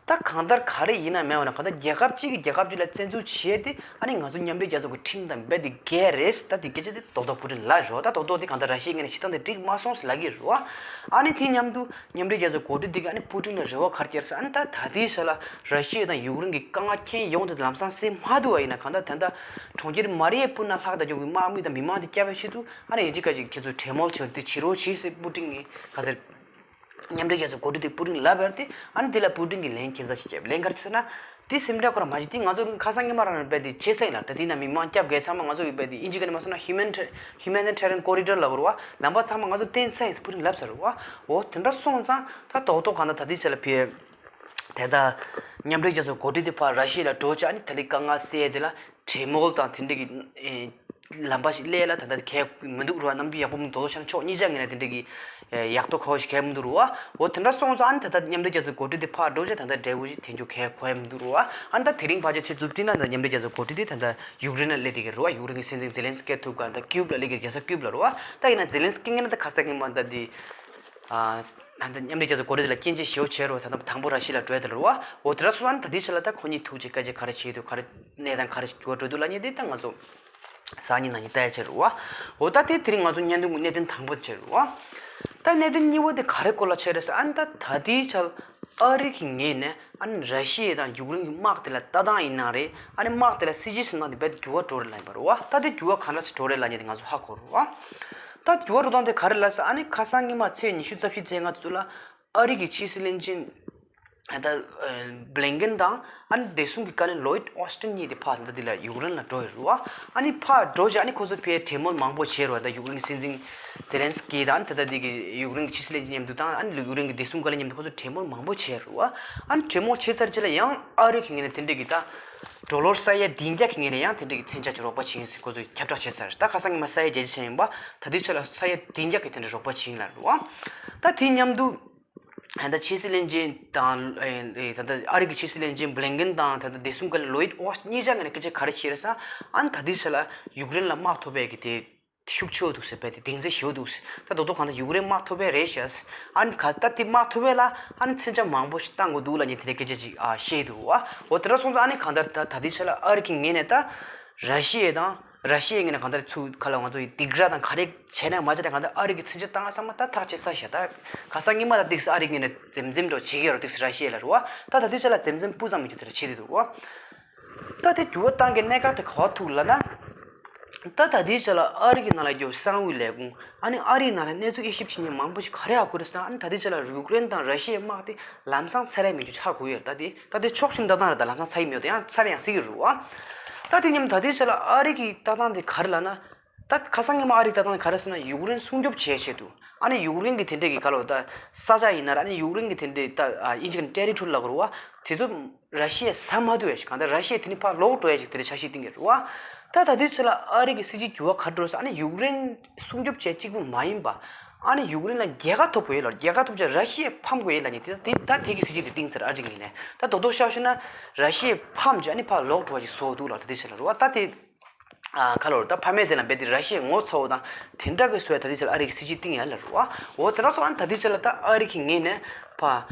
ད་གང་ལྟར་ག་རེ་ཡིན་ན་མེད་པ་ན་གང་ལྟར་རྒྱལ་ཁབ་གཅིག་གིས་རྒྱལ་ཁབ་གཅིག་ལ་བཙན་འཛུལ་བྱས་ཏེ་ཨ་ནི་ང་ཚོ་མཉམ་འབྲེལ་རྒྱལ་ཚོགས་ཀྱི་ཁྲིམས་དང་རྦད་དེ་འགལ་རེད། ད་དེ་སྐད་ཆ་དེ་རྡོག་རྡོག་པུ་ཏིན་ལབ་རེད་བ། ད་རྡོག་རྡོག་དེ་གང་ལྟར་ར་ཤི་ཡའི་ངོས་ནས་བྱེད་སྟངས་དེ་འགྲིག་མ་སོང་ཟེར་ལབ་ཀྱི་རེད་བ། ཨ་ནི་དེ་མཉམ་དུ་མཉམ་འབྲེལ་རྒྱལ་ཚོགས་འགོ་ཁྲིད་དེ་གིས་ཨ་ནི་པུ་ཏིན་ལ་རེ་བ་ག་རེ་བརྒྱབ་ཟེར། ཨ་ནི་ད་ད་ལྟའི་ཆ་ལ་ར་ཤི་ཡ་དང་ཡུཀ་རེན་གྱི་དཀའ་ངལ་རྐྱེན་ཡོང་དེ་ལམ་སང་སེལ་མ་ཐུབ་པ་ཡིན་ན་གང་ལྟར་ད་ལྟ་གྲོང་ཁྱེར་མ་རི་ཡ་པུ་ལ་ལྷག་ད་རྒྱུ་གི་དམག་མི་དང་མི་མང་དེ་བསྐྱབ་པའི་ཆེད་དུ་ཨ་ནི་ཡིན་གཅིག་མིན་གཅིག་ཁྱེད་ཚོས་གྲོས་མོལ་བྱེད་དེ་བྱེད་རོགས་བྱེད་ཟེར་པུ་ཏིན་གྱིས་ག་ཟེར། མཉམ་འབྲེལ་རྒྱལ་ཚོགས་འགོ་ཁྲིད་དེ་པུ་ཏིན་ལབ་པ་རེད་དེ། ཨ་ནི་དེ་ལ་པུ་ཏིན་གྱིས་ལན་ཁྱད་མཚར་ཞིག་བརྒྱབ། ལན་ག་རེ་ཟེར་ན། དེ་སེམས་ཁྲལ་ཁོ་རང་མ་བྱེད། དེ་ང་ཚོ་ཁ་སང་ཉི་མ་རང་རེད་པས་དེ་བྱེད་ས་ཡིན་ལ། ད་དེ་ན་མི་མང་སྐྱབས་དགོས་ཚང་མ་ང་ཚོ་ཡོད་པས་དེ་ཨིན་ཇི་སྐད་ནས་མ་སོང་ན་Humanitarian Corridor ལབ་དགོས་རེད་བ། ལམ་པ་ཚང་མ་ང་ཚོ་བརྟན་ས་ཡིན་ཟེར་པུ་ཏིན་ལབ་ཚར་རེད་བ། འོ་དེ་འདྲ་སོང་ཙང་ད་རྡོག་རྡོག་གང་ལྟར་ད་དེ་ཆ་ལ་ཕེ། དེ་ད་མཉམ་འབྲེལ་རྒྱལ་ཚོགས་འགོ་ཁྲིད་དེ་ཕར་ར་ཤི་ཡ་ལ་འགྲོ་བྱས་ཨ་ནི་ད་ལི་དཀའ་ངལ་སེལ་དེ་ལ་གྲོས་མོལ་དང་དེ་འདྲ་གི་ལམ་པ་ཞིག་སླེབས་ལ་ད་ལྟ་གལ་མི་འདུག་རུ་བ། རྣམ་འགྱུར་ཡག་པོ་མི་འདུག་རྡོག་རྡོག་ཆ་ན་ཕྱོགས་གཉིས་ཆ་ངོས་ནས་དེ་འདྲ་གི་ཡག་ཐོག་ཁ་བ་ཞིག་གལ་མི་འདུག་རུ་བ། འོ་དེ་འདྲ་སོང་ཙང་ཨ་ནི་ད་ལྟ་མཉམ་འབྲེལ་རྒྱལ་ཚོགས་འགོ་ཁྲིད་དེ་ཕར་འགྲོ་བྱས་ད་ལྟ་འབྲས་བུ་ཞིག་ཐོན་རྒྱུ་གལ་ཁོ་ཡ་མི་འདུག་རུ་བ། ཨ་ནི་ད་དེ་རིང་ཕལ་ཆེར་ཆེད་མཛུབ་སྟོན་ན་ད་མཉམ་འབྲེལ་རྒྱལ་ཚོགས་འགོ་ཁྲིད་དེ་ད་ལྟ་ཡུཀ་རེན་ལ་སླེབས་བསྡད་ཀྱི་རུ་བ། ཡུཀ་རེན་གྱི་སྲིད་འཛིན་ཛེ་ལན་སི་ཀི་ཐུག་ག་ད་ཀིབ་ལ་སླེབས་ཀྱི་རྒྱལ་ས་ཀིབ་ལ་རུ་བ། ད་ཡིན་ན་ཛེ་ལན་སི་ཀི་ངོས་ནས་ད་ཁ་སང་གི་མ་ད་དེ། ཨ་ད་མཉམ་འབྲེལ་རྒྱལ་ཚོགས་འགོ་ཁྲིད་དེ་ལ་སྐྱོན་བརྗོད་ཞེ་པོ་བྱས་རུ་ད་ད་དང་པོ་ར་ཤི་ཡ་ལ་འགྲོ་ཡ་དེ་ལ་རུ་བ། འོ་དེ་འདྲ་སོང་ཙང་ད་དེ་ཆ་ལ་ད་ཁོ་གཉིས་ཐུག་ཅིག་སྐད་ཆ་ག་རེ་བྱེད་འདུག་ག་རེ་གནས་སྟངས་ག་རེ་འགྱུར་བ་འགྲོ་འདུག་ལབ་མཁན་དེ་ད་ང་ཚོ་སང་ཉིན་གནངས་ཉིན་ལྟ་ཡ་བྱེད་རུ་བ། འོ་ད་དེ་དེ་རིང་ང་ཚོ་བརྙན་ཐུང་གི་གནད་དོན་དང་པོ་དེ་བྱེད་རུ་བ། ད་གནད་དོན་གཉིས་པ་དེ་ག་རེ་སྐོར་ལ་བྱེད་རེད་ཟེར། ཨ་ནི་ད་ད་དེའི་ཆ་ལ་ ཨ་རི་གི་ངོས་ནས་ཨ་ནི་ར་ཤི་ཡ་དང་ཡུཀ་རེན་གྱི་དམག་དེ་ལ་ལྟ་སྟངས་ཡིན་ན་རེད། ཨ་ནི་དམག་དེ་ལ་སྲིད་ཇུས་བཟོ་སྟངས་དེ་རྦད་དེ་འགྱུར་བ་འགྲོ་རེད་ལབ་ཡིན་པ་རེད་བ། ད་དེ་འགྱུར་བ་ག་འདྲ་ཞིག་འགྲོ་རེད་ལབ་མཁན་དེ་ང་ཚོ་ཧ་གོ་རེད་བ། ད་འགྱུར་བ་འགྲོ་སྟངས་དེ་ག་རེ་ལབ་ཟེར། ཨ་ནི་ཁ་སང་ཉི་མ་ཚེས་ཉི་ཤུ་རྩ་བཞི་ཚེས་ལྔ་ཚོ་ལ་ཨ་རི་གི་ཕྱི་སྲིད་བློན་ཆེན་ད་བྷི་ལིན་ཀེན་དང་ཨ་ནི་བདེ་སྲུང་གི་བཀའ་བློན་ལོ་ཡིད་ཨོ་སི་ཏིན་གཉིས་དེ་ཕར་ད་འདི་ལ་ཡུཀ་རེན་ལ་འགྲོ་ཡོད་རེད་བ། ཨ་ནི་ཕར་འགྲོ་རྗེས་ཨ་ནི་ཁོ་ཚོ་ཕར་གྲོས་མོལ་མང་པོ་བྱས་རེད་བ། ད་ཡུཀ་རེན་གྱི་སྲིད་འཛིན་ཛེ་ལན་སི་ཀི་དང་ད་ལྟ་འདི་གི་ཡུཀ་རེན་གྱི་ཕྱི་སྲིད་བློན་ཆེན་མཉམ་དུ་དང་ཨ་ནི་ཡུཀ་རེན་གྱི་བདེ་སྲུང་བཀའ་བློན་མཉམ་དུ་ཁོ་ཚོ་གྲོས་མོལ་མང་པོ་བྱས་རེད་བ། ཨ་ནི་གྲོས་མོལ་བྱས་ཚར་རྗེས་ལ་ཡང་ཨ་རི་གི་ངོས་ནས་དེ་འདྲ་གི་ད་ཌོ་ལར་ས་ཡ་བདུན་བརྒྱ་གི་ངོས་ནས་ཡང་དེ་འདྲ་གི་མཚོན་ཆ་ཅིག་རོགས་པ་བྱེད་ཡིན་ཟེར་ཁོ་ཚོས་ཁྱབ་བསྒྲགས་བྱས་ཚར། ད་ཁ་སང་ཉི་མ་ས་ཡ་བརྒྱད་ཅུ་ཡིན་པ། ད་ལྟའི་ཆ་ལ་ས་ཡ་བདུན་བརྒྱ་གི་དེ་འདྲ་རོགས་པ་བྱེད་ཡིན་ལབ་རེད་བ། ད་དེ་མཉམ་དུ་ད་ཕྱི་སྲིད་བློན་ཆེན་དང་ཨེ་ད་ལྟ་ཨ་རི་གི་ཕྱི་སྲིད་བློན་ཆེན་བྷི་ལིན་ཀེན་དང་ད་ལྟ་བདེ་སྲུང་བཀའ་བློན་ལོ་ཡིད་ཨོ་སི་གཉིས་ཆ་ངོས་ནས་སྐད་ཆ་ག་རེ་བྱས་རེད་ཟེར། ཨ་ནི་ད་ལྟའི་ཆ་ལ་ཡུཀ་རེན་ལ་དམག་ཐོབ་པའི་གི་དེ་ཤུགས་ཆེ་བོ་འདུག་ཟེར། རྦད་དེ་གདེང་ཚོད་ཞེ་པོ་འདུག་ཟེར། ད་རྡོག་རྡོག་གང་ལྟར་ཡུཀ་རེན་དམག་ཐོབ་པ་རེད་ཤག་ཟེར། ཨ་ནི་ག་ད་དེ་དམག་ཐོབ་པ་ལ་ཨ་ནི་མཚོན་ཆ་མང་པོ་ཞིག་བཏང་དགོས་འདུག་ལབ་མཁན་དེ་འདྲའི་སྐད་ཆ་ཅིག་ཨ་བཤད་འདུག་བ། འོ་དེ་འདྲ་སོང་ཙང་ཨ་ནི་གང་ལྟར་ད་ད་ལྟའི་ཆ་ལ་ཨ་རི་གི་ངོས་ནས་ད་ར་ཤི་ཡ་དང་ར་ཤི་ཡའི་ངོས་ནས་གང་ལྟར་ཚུར་ག་ལ་ང་ཚོ་ཡི་སྡིགས་ར་དང་ག་རེ་བྱས་ན་མ་བྱས་ན་གང་ལྟར་ཨ་རི་གི་མཚོན་ཆ་བཏང་ཚང་མ་ད་ཐག་བཅད་ཚར་ཤག། ད་ཁ་སང་ཉི་མ་ད་ཏིག་ཙམ་ཨ་རི་གི་ངོས་ནས་འཛེམ་འཛེམ་འདྲ་བོ་བྱེད་ཀྱི་ཡོད་རེད། ཏིག་ཙམ་ར་ཤི་ཡ་ལ་རེད་བ། ད་ད་ལྟའི་ཆ་ལ་འཛེམ་འཛེམ་སྤུ་ཙམ་མི་འགྱུར་དེ་འདྲ་བྱེད་བསྡད་འདུག་བ། ད་དེ་འགྱུར་བ་བཏང་གི་གནད་འགག་དེ་ག་པར་ཐུག་ལབ་ན། ད་ད་ལྟའི་ཆ་ལ་ཨ་རི་གི་ནང་ལ་ཡོད་གསང་བའི་ལས་ཁུངས་ཨ་ནི་ཨ་རིའི་ནང་ལ་གནས་ཚུལ་དབྱེ་ཞིབ་བྱེད་མཁན་མང་པོ་ཞིག་ག་རེ་ཧ་གོ་རེད་ཟེར་ན། ཨ་ནི་ད་ལྟའི་ཆ་ལ་ཡུཀ་རེན་དང་ར་ཤི་ཡའི་དམག་དེ་ལམ་སང་ཚར་ཡ་མེད་རྒྱུ་ཧ་གོ་ཡོད། ད་དེ་ད་དེ་ཕྱོགས་ཞེན་ལྟ་སྟངས་རེད། ད་ལམ་སང་ཚར་གྱི་མེད་དེ་ཡང་ཚར་ཡང་སྲིད་ཀྱི་རེད་བ། ད་དེ་མཉམ་ད་ལྟའི་ཆ་ལ་ཨ་རི་གི་ལྟ་སྟངས་དེ་ག་རེ་ལབ་ན། ད་ཁ་སང་ཉི་མ་ཨ་རིའི་ལྟ་སྟངས་ག་རེ་ཟེར་ན། ཡུཀ་རེན་སྲུང་སྐྱོབ་བྱེད་ཆེད་དུ་ཨ་ནི་ཡུཀ་རེན་གྱི་དེ་འདྲས་ཀྱི་ག་ལ་བ་ད་ས་ཆ་ཡིན་ན་ར། ཨ་ནི་ཡུཀ་རེན་གྱི་དེ་འདྲས་ད་ཨ་དབྱིན་ཇི་གི་ཊེ་རི་ཊོ་རི་ལབ་དགོས་རེད་བ། དེ་ཚོ་ར་ཤི་ཡས་ཟ་མ་ཐུབ་ཡ་ཞིག། གང་ལྟར་ར་ཤི་ཡས་དེ་ནི་ཕར་ལོག་འགྲོ་ཡ་ཞིག་དེ་འདྲས་འཆར་གཞི་བཏིང་གི་རེད་བ། ད་ད་ལྟའི་ཆ་ལ་ཨ་རི་གི་སྲིད་ཇུས་འགྱུར་བ་ག་རེ་འགྲོ་ཟེར། ཨ་ནི་ཡུཀ་རེན་སྲུང་སྐྱོབ་བྱེད་གཅིག་པུ་མ་ཡིན་པ། ཨ་ནི་ཡུཀ་རེན་ལ་རྒྱལ་ཁ་ཐོབ་དགོས་ཡ་ལ། རྒྱལ་ཁ་ཐོབ་བྱས་ར་ཤི་ཡས་ཕམ་དགོས་ཡ་ལབ་མཁན་དེ་ད་དེ་ད་དེ་གི་སྲིད་ཇུས་དེ་བཏིང་ཚར། ཨ་རི་གི་ངོས་ནས་ད་རྡོག་རྡོག་བཤད་ཤེ་ན་ར་ཤི་ཡས་ཕམ་བྱས་ཨ་ནི་ཕར་ལོག་འགྲོ་བ་ཞིག་བཟོ་འདུག་ལ། ད་ལྟའི་ཆ་ལ་རེད་བ། ད་དེ། ཨ་ག་ལོར་ད་ཕ་མེས་དེ་ལ་རྦད་དེ་ར་ཤི་ཡའི་ངོ་ཚ་བོ་དང་དེ་འདྲ་གི་བཟོ་ཡ་ད་ལྟའི་ཆ་ལ་ཨ་རི་གི་སྲིད་ཇུས་བཏིང་ཡ་ལ་རུ་བ། འོ་དེ་འདྲ་སོང་ཨ་ནི་ད་ལྟའི་ཆ་ལ་ད་ཨ་རི་གི་ངོས་ནས་ཕ་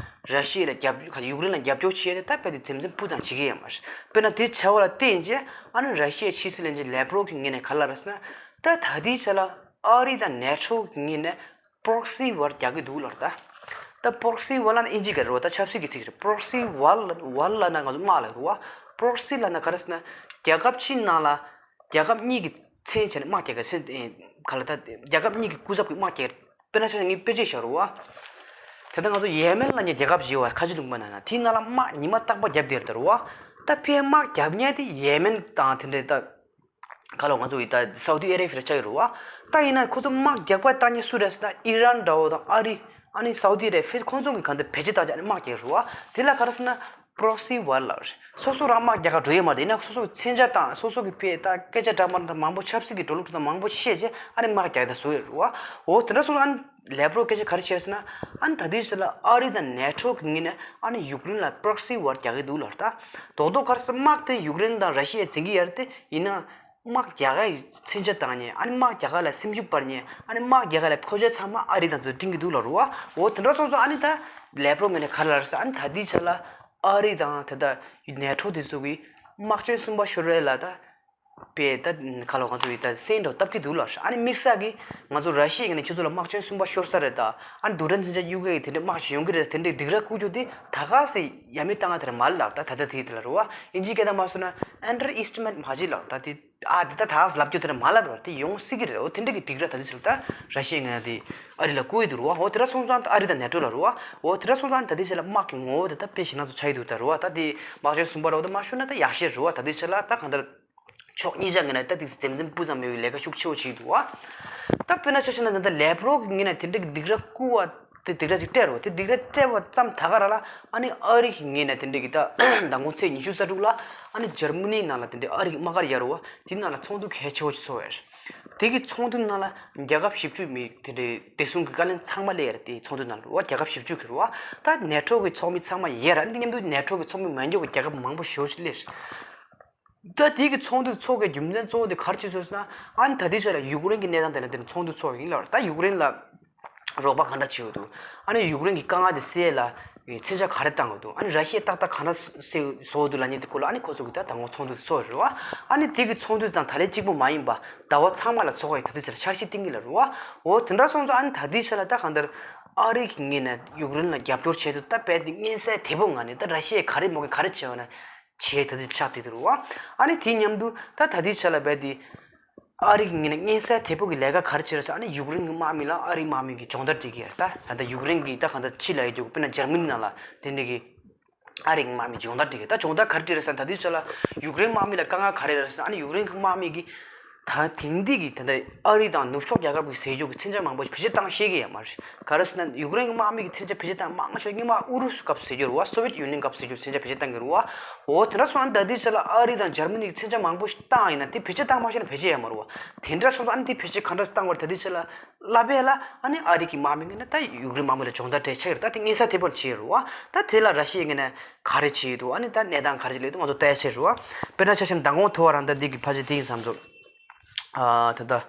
ར་ཤི་ཡ་ལ་རྒྱབ་ཡུཀ་རེན་ལ་རྒྱབ་སྐྱོར་བྱེད་ཡ་དེ་ད་རྦད་དེ་འཛེམ་འཛེམ་སྤུ་ཙམ་བྱེད་ཀྱི་ཡོད་མ་རེད། དཔེར་ན་དེ་བྱ་བ་ལ་བརྟེན་རྗེས་ཨ་ནི་ར་ཤི་ཡའི་ཕྱི་སྲིད་བློན་ཆེན་ལེབ་རོབ་གི་ངོས་ནས་ག་ལ་ར་ཟེར་ན། ད་ད་ལྟའི་ཆ་ལ་ཨ་རི་དང་ནེ་ཊོ་གི་ངོས་ནས་པྲོག་སི་ཝར་རྒྱག་གི་འདུག་ལབ་རེད་ད། ད་པྲོག་སི་ཝར་ལབ་ན་ཨིན་ཇི་སྐད་རེད་བ། ད་ཆབ་སྲིད་ཀྱི་ཚིག་རེད། པྲོག་སི་ཝར་ལབ་ཝར་ལབ་ན་ང་ཚོ་དམག་ལ་རེད་བ། པྲོག་སི་ལབ་ན་ག་རེ་ཟེར་ན། རྒྱལ་ཁབ་ཕྱི་ནང་ལ་རྒྱལ་ཁབ་གཉིས་ཀྱི་མཚན་བྱས་ནས་དམག་རྒྱག་གི་ཟེར། ག་ལ་ད་རྒྱལ་ཁབ་གཉིས་ཀྱི་སྐུ་ཚབ་ཀྱི་དམག་རྒྱག་གི་རེད། དཔེར་ན་ཆ་ངས་དཔེ་ཆ་བཞག་རེད་བ། དེ་ལྟ་ང་ཚོ་ཡེ་མེན་ལབ་མཁན་རྒྱལ་ཁབ་ཅིག་ཡོད་བ། ཁ་ཆེ་ལུང་པ་ནང་ན་དེའི་ནང་ལ་དམག་ཉི་མ་རྟག་པར་རྒྱབ་བསྡད་རེད་ད་རེད་བ། ད་ཕར་དམག་རྒྱབ་མཁན་དེ་ཡེ་མེན་དང་དེ་འདྲའི་ད། ག་ལ་ང་ཚོ་ཡི་ད་སའུ་དི་ཨ་རེ་བྷི་ལ་ཆགས་ཡོད་རེད་བ། ད་ཡིན་ན་ཁོ་ཚོ་དམག་རྒྱག་པ་བཏང་མཁན་སུ་རེད་ཟེར་ན་ཨི་རན་འདྲ་བོ་དང་ཨ་རི། ཨ་ནི་སའུ་དི་ཨ་རེ་བྷི་ལ་ཁོང་ཚོ་གི་ག་འདི་བེད་སྤྱོད་བཏང་བྱས་ཨ་ནི་དམག་རྒྱག་རེད་བ། དེ་ལ་ག་རེ་ཟེར་ན་པྲོག་སི་ཝར་ལབ་རེད། སོ་སོ་རང་དམག་རྒྱག་ག་འགྲོ་ཡས་མ་རེད། ཡིན་ན་སོ་སོ་གི་མཚོན་ཆ་དང་སོ་སོ་གི་ཕར་ད་སྐད་ཆ་འདྲ་མི་འདྲ་མང་པོ་ཆབ་སྲིད་ཀྱི་འགྲོ་ལུགས་འདྲ་མང་པོ་བཤད་བྱས་ཨ་ནི་དམག་རྒྱག་ད་བཟོ་ཡོད་རེད་བ། འོ་དེ་འདྲ་སོང་ཙང་ཨ་ནི་ལེབ་རོབ་སྐད་ཆ་ག་རེ་བཤད་ཟེར་ན། ཨ་ནི་ད་ལྟའི་ཆ་ལ་ཨ་རི་དང་ནེ་ཊོ་གི་ངོས་ནས་ཨ་ནི་ཡུཀ་རེན་ལ་པྲོག་སི་ཝར་རྒྱག་གི་འདུག་ལབ་རེད་ད། རྡོག་རྡོག་ག་རེ་ཟེར། དམག་དེ་ཡུཀ་རེན་དང་ར་ཤི་ཡས་འཛིང་གི་ཡོད་རེད་དེ། ཡིན་ན། དམག་རྒྱག་ག་ཡི་མཚོན་ཆ་བཏང་མཁན། ཨ་ནི་དམག་རྒྱག་ག་ལ་སེམས་ཤུགས་སྤར་མཁན། ཨ་ནི་དམག་རྒྱག་ག་ལ་མཁོ་ཆས་ཚང་མ་ཨ་རི་དང་ཚོ་སྤྲིང་གི་འདུག་ལབ་རེད་བ། འོ་དེ་འདྲ་སོང་ཙང་ཨ་ནི་ད་ལེབ་རོབ་ངོས་ནས་ག་རེ་ལབ་རེད་ཟེར། ཨ་ནི་ད་ལྟའི་ཆ་ལ་ཨ་རི་དང་ད་ལྟ་ནེ་ཊོ་དེ་ཚོ་གིས་དམག་ཆེན་གསུམ་པ་ཤོར་བ་ལ་ད་དཔེ་ད་ག་ལ་ང་ཚོ་ཡི་ད་སེམས་འདྲ་བཏབ་ཀྱི་འདུག་ལབ་རེད། ཨ་ནི་དམིགས་བསལ་གྱིས་ང་ཚོ་ར་ཤི་ཡའི་ངོས་ནས་ཁྱེད་ཚོ་ལ་དམག་ཆེན་གསུམ་པ་ཤོར་ས་རེད་ད། ཨ་ནི་རྡུལ་ཕྲན་མཚོན་ཆ་གཡུག་ག་ཡི་དེ་འདྲའི་དམག་ཞིག་ཡོང་གི་རེད། དེ་འདྲའི་སྡིགས་ར་བསྐུལ་རྒྱུ་དེ་ད་ག་སེ་ཡ་མེད་བཏང་ང་དེ་ར་མ་རེད་ལབ་རེད་ད། ད་ལྟ་དེ་དེ་ལ་རེད་བ། ཨིན་ཇིའི་སྐད་ནང་མ་སོང་ན་ཨན་ཌར་ཨེ་སི་ཊི་མེ་ཊི་མ་བྱེད་ལབ་རེད་ད། དེ། ཨ་དེ་ད་ད་ག་སེ་ལབ་རྒྱུ་དེ་འདྲ་མ་ལབ་རོགས། དེ་ཡོང་སྲིད་ཀྱི་རེད། འོ་དེ་འདྲ་གི་སྡིགས་ར་ད་ལྟའི་ཆ་ལ་ད་ར་ཤི་ཡའི་ངོས་ནས་དེ་ཨ་རི་ལ་བསྐུལ་ཡི་འདུག་རོ། འོ་དེ་འདྲ་སོང་ཙང་ད་ཨ་རི་དང་ནེ་ཊོ་ལ་རོ། འོ་དེ་འདྲ་སོང་ཙང་ད་ལྟའི་ཆ་ལ་དམག་གི་ངོ་བོ་དེ་ད་དཔེ་ཞེད་སྣང་ཚོ་ཆགས་ཡི་འདུག་ད་རོ། ད་དེ་དམག་ཆེན་གསུམ་པ་རོ་ད་མ་ཤོར་ན་ད་ཡག་ཤོས་རོ། ད་ལྟའི་ཆ་ལ་ད་གང་ལྟར་ཕྱོགས་གཉིས་ཆ་ངོས་ནས་ད་དེ་འཛེམ་འཛེམ་སྤུ་ཙམ་མེད་པའི་ལས་ཀ་ཤུགས་ཆེ་བོ་བྱེད་ཀྱི་འདུག་བ། ད་དཔེར་ན་ཆ་བཞག་ན་ད་ལྟ་ལེབ་རོབ་གི་ངོས་ནས་དེ་འདྲ་གི་སྡིགས་ར་བསྐུལ་བ། དེ་སྡིགས་ར་ཅིག་སྤྲད་རོ། དེ་སྡིགས་ར་སྤྲད་པ་ཙམ་ད་ག་རང་ལ་ཨ་ནི་ཨ་རི་གི་ངོས་ནས་དེ་འདྲ་གི་ད་མདང་དགོང་ཚེས་ཉི་ཤུ་རྩ་དྲུག་ལ་ཨ་ནི་འཇར་མ་ནིའི་ནང་ལ་དེ་འདྲ་ཨ་རི་གི་དམག་སྒར་ཡོད་རེད་བ། དེ་ནང་ལ་ཚོགས་འདུ་གལ་ཆེ་བོ་ཅིག་ཚོགས་ཡོད་རེད། དེ་གི་ཚོགས་འདུ་ནང་ལ་རྒྱལ་ཁབ་བཞི་བཅུ་མི་དེ་འདྲའི་བདེ་སྲུང་གི་བཀའ་བློན་ཚང་མ་སླེབས་ཡོད་རེད། དེ་ཚོགས་འདུ་ནང་ལ་རེད་བ། རྒྱལ་ཁབ་བཞི་བཅུ་གི་རེད་བ། ད་ནེ་ཊོ་གི་ཚོགས་མི་ཚང་མ་ཡོད་རེད། ཨ་ནི་དེ་མཉམ་དུ་ནེ་ཊོ་གི་ཚོགས་མི་མ་འཇོག་གི་རྒྱལ་ཁབ་མང་པོ་ཞེ་པོ་ཅིག་སླེབས་རེད། ད་དེ་གི་ཚོགས་འདུ་ཚོགས་པའི་རྒྱུ་མཚན་གཙོ་བོ་དེ་ག་རེ་བྱས་སོང་ཟེར་ན། ཨ་ནི་ད་ལྟའི་ཆ་ལ་ཡུཀ་རེན་གྱི་གནས་སྟངས་དེ་ལ་དེ་ནི་ཚོགས་འདུ་ཚོགས་ཡིན་ལབ་རེད། ད་ཡུཀ་རེན་ལ་རོགས་པ་ག་འདྲ་བྱེད་དགོས་འདུག་ཨ་ནི་ཡུཀ་རེན་གྱི་དཀའ་ངལ་དེ་སེལ་ཡས་ལ་མཚོན་ཆ་ག་རེ་བཏང་དགོས་འདུག་ཨ་ནི་ར་ཤི་ཡས་ཏག་ཏག་ག་འདྲ་སེལ་བཟོ་དགོས་འདུག་ལབ་མཁན་དེ་སྐོར་ལ་ཨ་ནི་ཁོ་ཚོ་གིས་ད་དང་པོ་ཚོགས་འདུ་དེ་ཚོགས་རེད་བ། ཨ་ནི་དེ་གི་ཚོགས་འདུ་དང་ད་ལན་གཅིག་པོ་མ་ཡིན་པ་ཟླ་བ་ཚང་མ་ལ་ཚོགས་ཡས་ད་ལྟའི་ཆ་ལ་འཆར་གཞི་བཏིང་གི་ལབ་རེད་བ། འོ་དེ་འདྲ་སོང་ཙང་ཨ་ནི་ད་ལྟའི་ཆ་ལ་ད་གང་ལྟར་ ཨ་རི་གི་ངོས་ནས་ཡུཀ་རེན་ལ་རྒྱབ་སྐྱོར་བྱས་དུས་ད་རྦད་དེ་མངོན་གསལ་དོད་པོ་ངང་ནས་ད་ར་ཤི་ཡས་ག་རེ་མོ་གི་ག་རེ་བྱས་པ་ན་བྱས་ད་དེ་ཆགས་བསྡད་འདུག་རེད་བ། ཨ་ནི་དེ་མཉམ་དུ་ད་ད་ལྟའི་ཆ་ལ་རྦད་དེ་ཨ་རི་གི་ངོས་ནས་མངོན་གསལ་དོད་པོ་གི་ལས་ཀ་ག་རེ་བྱས་རེད་ཟེར། ཨ་ནི་ཡུཀ་རེན་གི་དམག་མི་ལ་ཨ་རིའི་དམག་མི་གིས་སྦྱོང་བརྡར་སྤྲད་ཀྱི་ཡོད་རེད། ད་ད་ལྟ་ཡུཀ་རེན་གི་ད་གང་ལྟར་ཕྱི་ལ་ཡོད་རྒྱུ་དཔེར་ན་འཇར་མ་ནི་ནང་ལ་དེ་འདྲ་གི་ཨ་རིའི་དམག་མི་སྦྱོང་བརྡར་སྤྲད་ཀྱི་ཡོད། ད་སྦྱོང་བརྡར་ག་རེ་སྤྲད་རེད་ཟེར་ན། ད་ལྟའི་ཆ་ལ་ཡུཀ་རེན་དམག་མི་ལ་དཀའ་ངལ་ག་རེ་རེད་ཟེར་ན། ཨ་ནི་ཡུཀ་རེན་གི་དམག་མི་གིས་ད་དེང་དུས་ཀྱི་ད་ལྟ་ཨ་རི་དང་ནུབ་ཕྱོགས་རྒྱལ་ཁབ་ཀྱི་ཟས་རྒྱུ་གི་མཚོན་ཆ་མང་པོ་ཞིག་བེད་སྤྱོད་བཏང་ཤེས་ཀྱི་ཡོད་མ་རེད། ག་རེ་ཟེར་ན་ཡུཀ་རེན་གྱི་དམག་མི་གིས་མཚོན་ཆ་བེད་སྤྱོད་བཏང་མང་ཤོས་སྔོན་མ་ཨུ་རུ་སུ་སྐབས་སུ་ཟེར་རྒྱུ་རེད་བ། སོ་ཝེད་ཡུ་ནི་ཡན་སྐབས་སུ་ཟེར་རྒྱུ་མཚོན་ཆ་བེད་སྤྱོད་བཏང་གི་རེད་བ། འོ་དེ་འདྲ་སོང་ཙང་ད་ལྟའི་ཆ་ལ་ཨ་རི་དང་འཇར་མ་ནི་གིས་མཚོན་ཆ་མང་པོ་ཞིག་བཏང་ཡིན་ན་དེ་བེད་སྤྱོད་བཏང་མ་ཤེས་ན་བེད་སྤྱོད་ཡོད་མ་རེད་བ། དེ་འདྲ་སོང་ཙང་ཨ་ནི་དེ་བེད་སྤྱོད་ག་འདྲ་བཏང་བ་རེད། ད་ལྟའི་ཆ་ལ་ལབ་ཡས་ལ་ཨ་ནི་ཨ་རི་གི་དམག་མི་ངོས་ནས་ད་ཡུཀ་རེན་དམག་མི་ལ་སྦྱོང་བརྡར་སྤྲད་ཆགས་ཀྱི་རེད། ད་དེ་མངོན་གསལ་དོད་པོ་བྱས་རེད་བ། ད་དེ་ལ་ར་ཤི་ཡའི་ངོས་ནས་ག་རེ་བྱས་ཡོད་འདུག་ཨ་ནི་ད་གནས་སྟངས་ག་རེ་ཅིག་སླེབས་འདུག་ང་ཚོ་ལྟ་ཡ་བྱས་རེད་བ། དཔེར་ན་ཆ་བཞག་ན་མདང་དགོང་ཐོ་བ་རང་ད་འདི་གི་ཕལ་ཆེར་དེ་ཡིན་བསམ་ཚོ། ཨ་ད་ལྟ་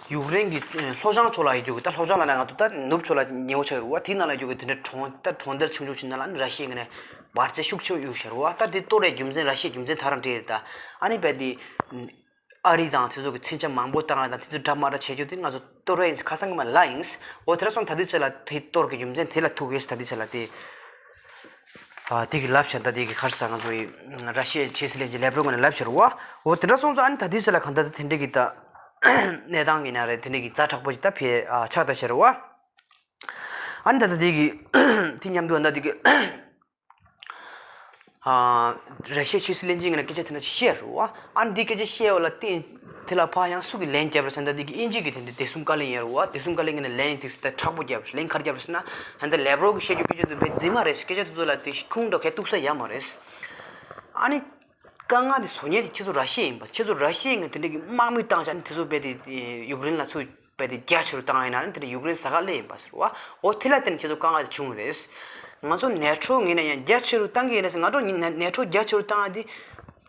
ཡུཀ་རེན་གྱི་ལྷོ་བྱང་ཕྱོགས་ལ་ཡོད་རྒྱུ་གི། ད་ལྷོ་བྱང་ལ་ན་ང་ཚོ་ད་ནུབ་ཕྱོགས་ལ་ཉེ་བོ་ཆགས་ཀྱི་རེད་བ། དེའི་ནང་ལ་ཡོད་རྒྱུ་གི་དེ་འདྲའི་གྲོང་ད་གྲོང་རྡལ་ཆུང་ཆུང་ཅིག་ནང་ལ་ཨ་ནི་ར་ཤི་ཡའི་ངོས་ནས་འབར་རྫས་ཤུགས་ཆེན་པོ་གཡུགས་བཞག་རེད་བ། ད་དེ་གཏོར་ཡའི་རྒྱུ་མཚན་ར་ཤི་ཡའི་རྒྱུ་མཚན་ད་རང་སྤྲད་རེད། ད་ཨ་ནི་རྦད་དེ་ཨ་རི་དང་དེ་ཚོ་གི་མཚོན་ཆ་མང་པོ་བཏང་ཡ་དང་དེ་ཚོ་འདྲ་མ་འདྲ་བྱེད་རྒྱུ་དེ་ང་ཚོ་གཏོར་ཡ་ཡིན་ཁ་སང་གི་མ་ལ་ཡིན། འོ་དེ་འདྲ་སོང་ད་ལྟའི་ཆ་ལ་དེ་གཏོར་གི་རྒྱུ་མཚན་དེ་ལ་ཐུག་ཡོད་ད་ལྟའི་ཆ་ལ་དེ། ཨ་དེ་གི་ལབ་བྱས་ད་དེ་གི་ཁར་ས་ང་ཚོ་ཡི་ར་ཤི་ཡའི་ཕྱི་སྲིད་བློན་ཆེན་ལེབ་རོབ་ངོས་ནས་ལབ་བྱས་རེད་བ། འོ་དེ་འདྲ་སོང་ཙང་ཨ་ནི་ད་ལྟའི་ཆ་ལ་གང་ལྟར་དེ་འདྲ་གི་ད་གནས་སྟངས་ཡིན་ན་རེད། དེ་འདྲ་གི་ཛ་དྲག་པོ་ཞིག་ད་ཕེ་ཨ་ཆགས་ད་བྱས་རེད་བ། ཨ་ནི་ད་ལྟ་དེ་གི་དེ་མཉམ་དུ་ཨ་ནི་ད་དེ་གི་ཨ་ར་ཤི་ཡའི་ཕྱི་སྲིད་བློན་ཆེན་ངོས་ནས་སྐད་ཆ་དེ་འདྲ་ཞིག་བཤད་རེད་བ། ཨ་ནི་འདི་སྐད་ཆ་བཤད་པ་ལ་བརྟེན་དེ་ལ་ཕར་ཡང་སུ་གིས་ལན་བརྒྱབ་རེད་ཟེར་ན། ད་འདི་གི་དབྱིན་ཇི་གི་དེ་འདྲ་བདེ་སྲུང་བཀའ་བློན་ཡོད་རེད་བ། བདེ་སྲུང་བཀའ་བློན་ངོས་ནས་ལན་དེ་ད་དྲག་པོ་བརྒྱབ་རེད། ལན་ག་རེ་བརྒྱབ་རེད་ཟེར་ན། ཨ་ནི་ད་ལེབ་རོབ་ཀྱིས་བཤད་རྒྱུ་སྐད་ཆ་དེ་དཔེ་རྫུན་མ་རེད། སྐད་ཆ་དེ་ཚོ་ལ་དེ་ཁུངས་འདྲ་གས་གཏུགས་ས་ཡོད་མ་རེད། ཨ་ནི་དཀའ་ངལ་དེ་བཟོ་མཁན་དེ་ཁྱེད་ཚོ་ར་ཤི་ཡ་ཡིན་པ། ཁྱེད་ཚོ་ར་ཤི་ཡ་ངོས་དེ་འདྲ་གི་དམག་མི་བཏང་བྱས། ཨ་ནི་དེ་ཚོ་རྦད་དེ་ཡུཀ་རེན་ལ་ཚུར་རྦད་དེ་རྒྱ་ཆེ་རུ་བཏང་ཡིན་ན་ཨ་ནི་དེ་འདྲ་ཡུཀ་རེན་ཟ་ཁང་སླེབས་ཡིན་པ་ཟེར་བ། འོ་དེ་ལ་བརྟེན་ནས་ཁྱེད་ཚོ་དཀའ་ངལ་དེ་བྱུང་བ་རེད། ང་ཚོ་ནེ་ཊོ་ངོས་ནས་ཡང་རྒྱ་ཆེ་རུ་བཏང་གི་ཡིན་ན་ཟེར། ང་ཚོ་ནེ་ཊོ་རྒྱ་ཆེ་རུ་བཏང་ཡ་དེ་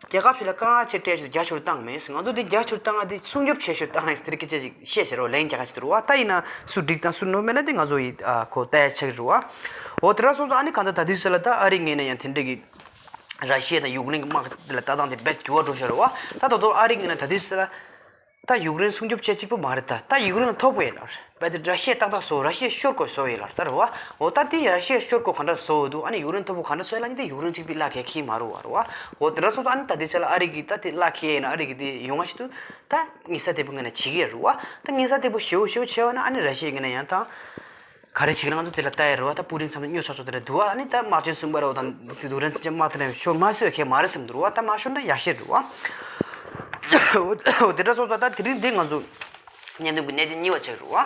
རྒྱལ་ཁབ་ཞིག་ལ་དཀའ་ངལ་ཆེ་སྤྲད་ཆེད་རྒྱ་ཆེ་རུ་བཏང་མེད་ཟེར། ང་ཚོ་འདི་རྒྱ་ཆེ་རུ་བཏང་ཡ་དེ་སྲུང་སྐྱོབ་བྱེད་ཆེད་བཏང་ཡ་དེ་འདྲ་སྐད་ཆ་ཞིག་བཤད་བྱས་རོགས། ལན་རྒྱག་ཁ་ཞིག་འདུག་རོགས། ད་ཡིན་ན་སུ་འགྲིག་དང་སུ་ནོར་མེད་ན་དེ་ང་ཚོ་ཡི་ཨ་ཁོ་ལྟ་ཡ་ཆགས་ཀྱི་རེད་བ། འོ་དེ་འདྲ་སོང་ཙང་ཨ་ནི་གང་ལྟར་ད་དུས་ཚོད་ལ་ད་ཨ་རི་ངོས་ནས་ཡང་དེ་འདྲ་གི་ར་ཤི་ཡ་དང་ཡུཀ་རེན་གྱི་དམག་དེ་ལ་ལྟ་སྟངས་དེ་རྦད་འགྱུར་བ་འགྲོ་བཞག་རེད་བ། ད་ད་དུང་ཨ་རི་ངོས་ནས་ད་དུས་ཚོད་ལ་ད་ཡུཀ་རེན་སྲུང་སྐྱོབ་བྱེད་གཅིག་པོ་མ་རེད། ད་ད་ཡུཀ་རེན་ལ་ཐོབ་དགོས་ཡིན་ལ། རྦད་དེ་ར་ཤི་ཡ་ཏག་ཏག་བཟོ། ར་ཤི་ཡ་ཤོར་དགོས་བཟོ་ཡིན་ལ་ད་རེད་བ། འོ་ད་དེ་ར་ཤི་ཡ་ཤོར་དགོས་ག་འདྲ་བཟོ་འདུག་ཨ་ནི་ཡུཀ་རེན་ཐོབ་དགོས་ག་འདྲ་བཟོ་ཡིན་ལ་ནི་དེ་ཡུཀ་རེན་གཅིག་པུས་ལག་ཁྱེར་ཁྱེར་མ་རུང་བ་རེད་བ། འོ་དེ་འདྲ་སོང་ཙང་ཨ་ནི་ད་དེ་ཆ་ལ་ཨ་རི་གི་ད་དེ་ལག་ཁྱེར་ཡིན་ན་ཨ་རི་གི་དེ་ཡོང་བ་ཞིག་ཏུ་ད་ངེས་ས་དེ་པོ་ངོས་ནས་བྱེད་ཀྱི་རེད་བ། ད་ངེས་ས་དེ་པོ་ཞེ་པོ་ཞེ་པོ་བྱས་པ་ན་ཨ་ནི་ར་ཤི་ཡ་ངོས་ནས་ཡང་ད། ག་རེ་བྱེད་ཀྱི་ན་ང་ཚོ་དེ་ལ་ལྟ་ཡ་རེད་བ། ད་པུ་ཏིན་ཚང་མ་སྨྱོ་ཆགས་ཆོག་དེ་འདྲ་འདུག་བ། ཨ་ནི་ད་དམག་ཆེན་གསུམ་པ་རེད་བ་དང་དེ་རྡུལ་ཕྲན་མཚོན་ཆ་དམག་དེ་འདྲ་ཤོར་མ་སྲིད་པ་གལ་མ་རེད་བསམ་འདུག་བ། ད་མ་ཤོར་ན་ཡག་ཤོས་རེད་བ། འོ་དེ་འདྲ་སོང་ཙང་ད་དེ་རིང་འདི་ང་ཚོ་བརྙན་ཐུང་གི་གནད་དོན་གཉིས་པ་ཆགས་རེད་བ།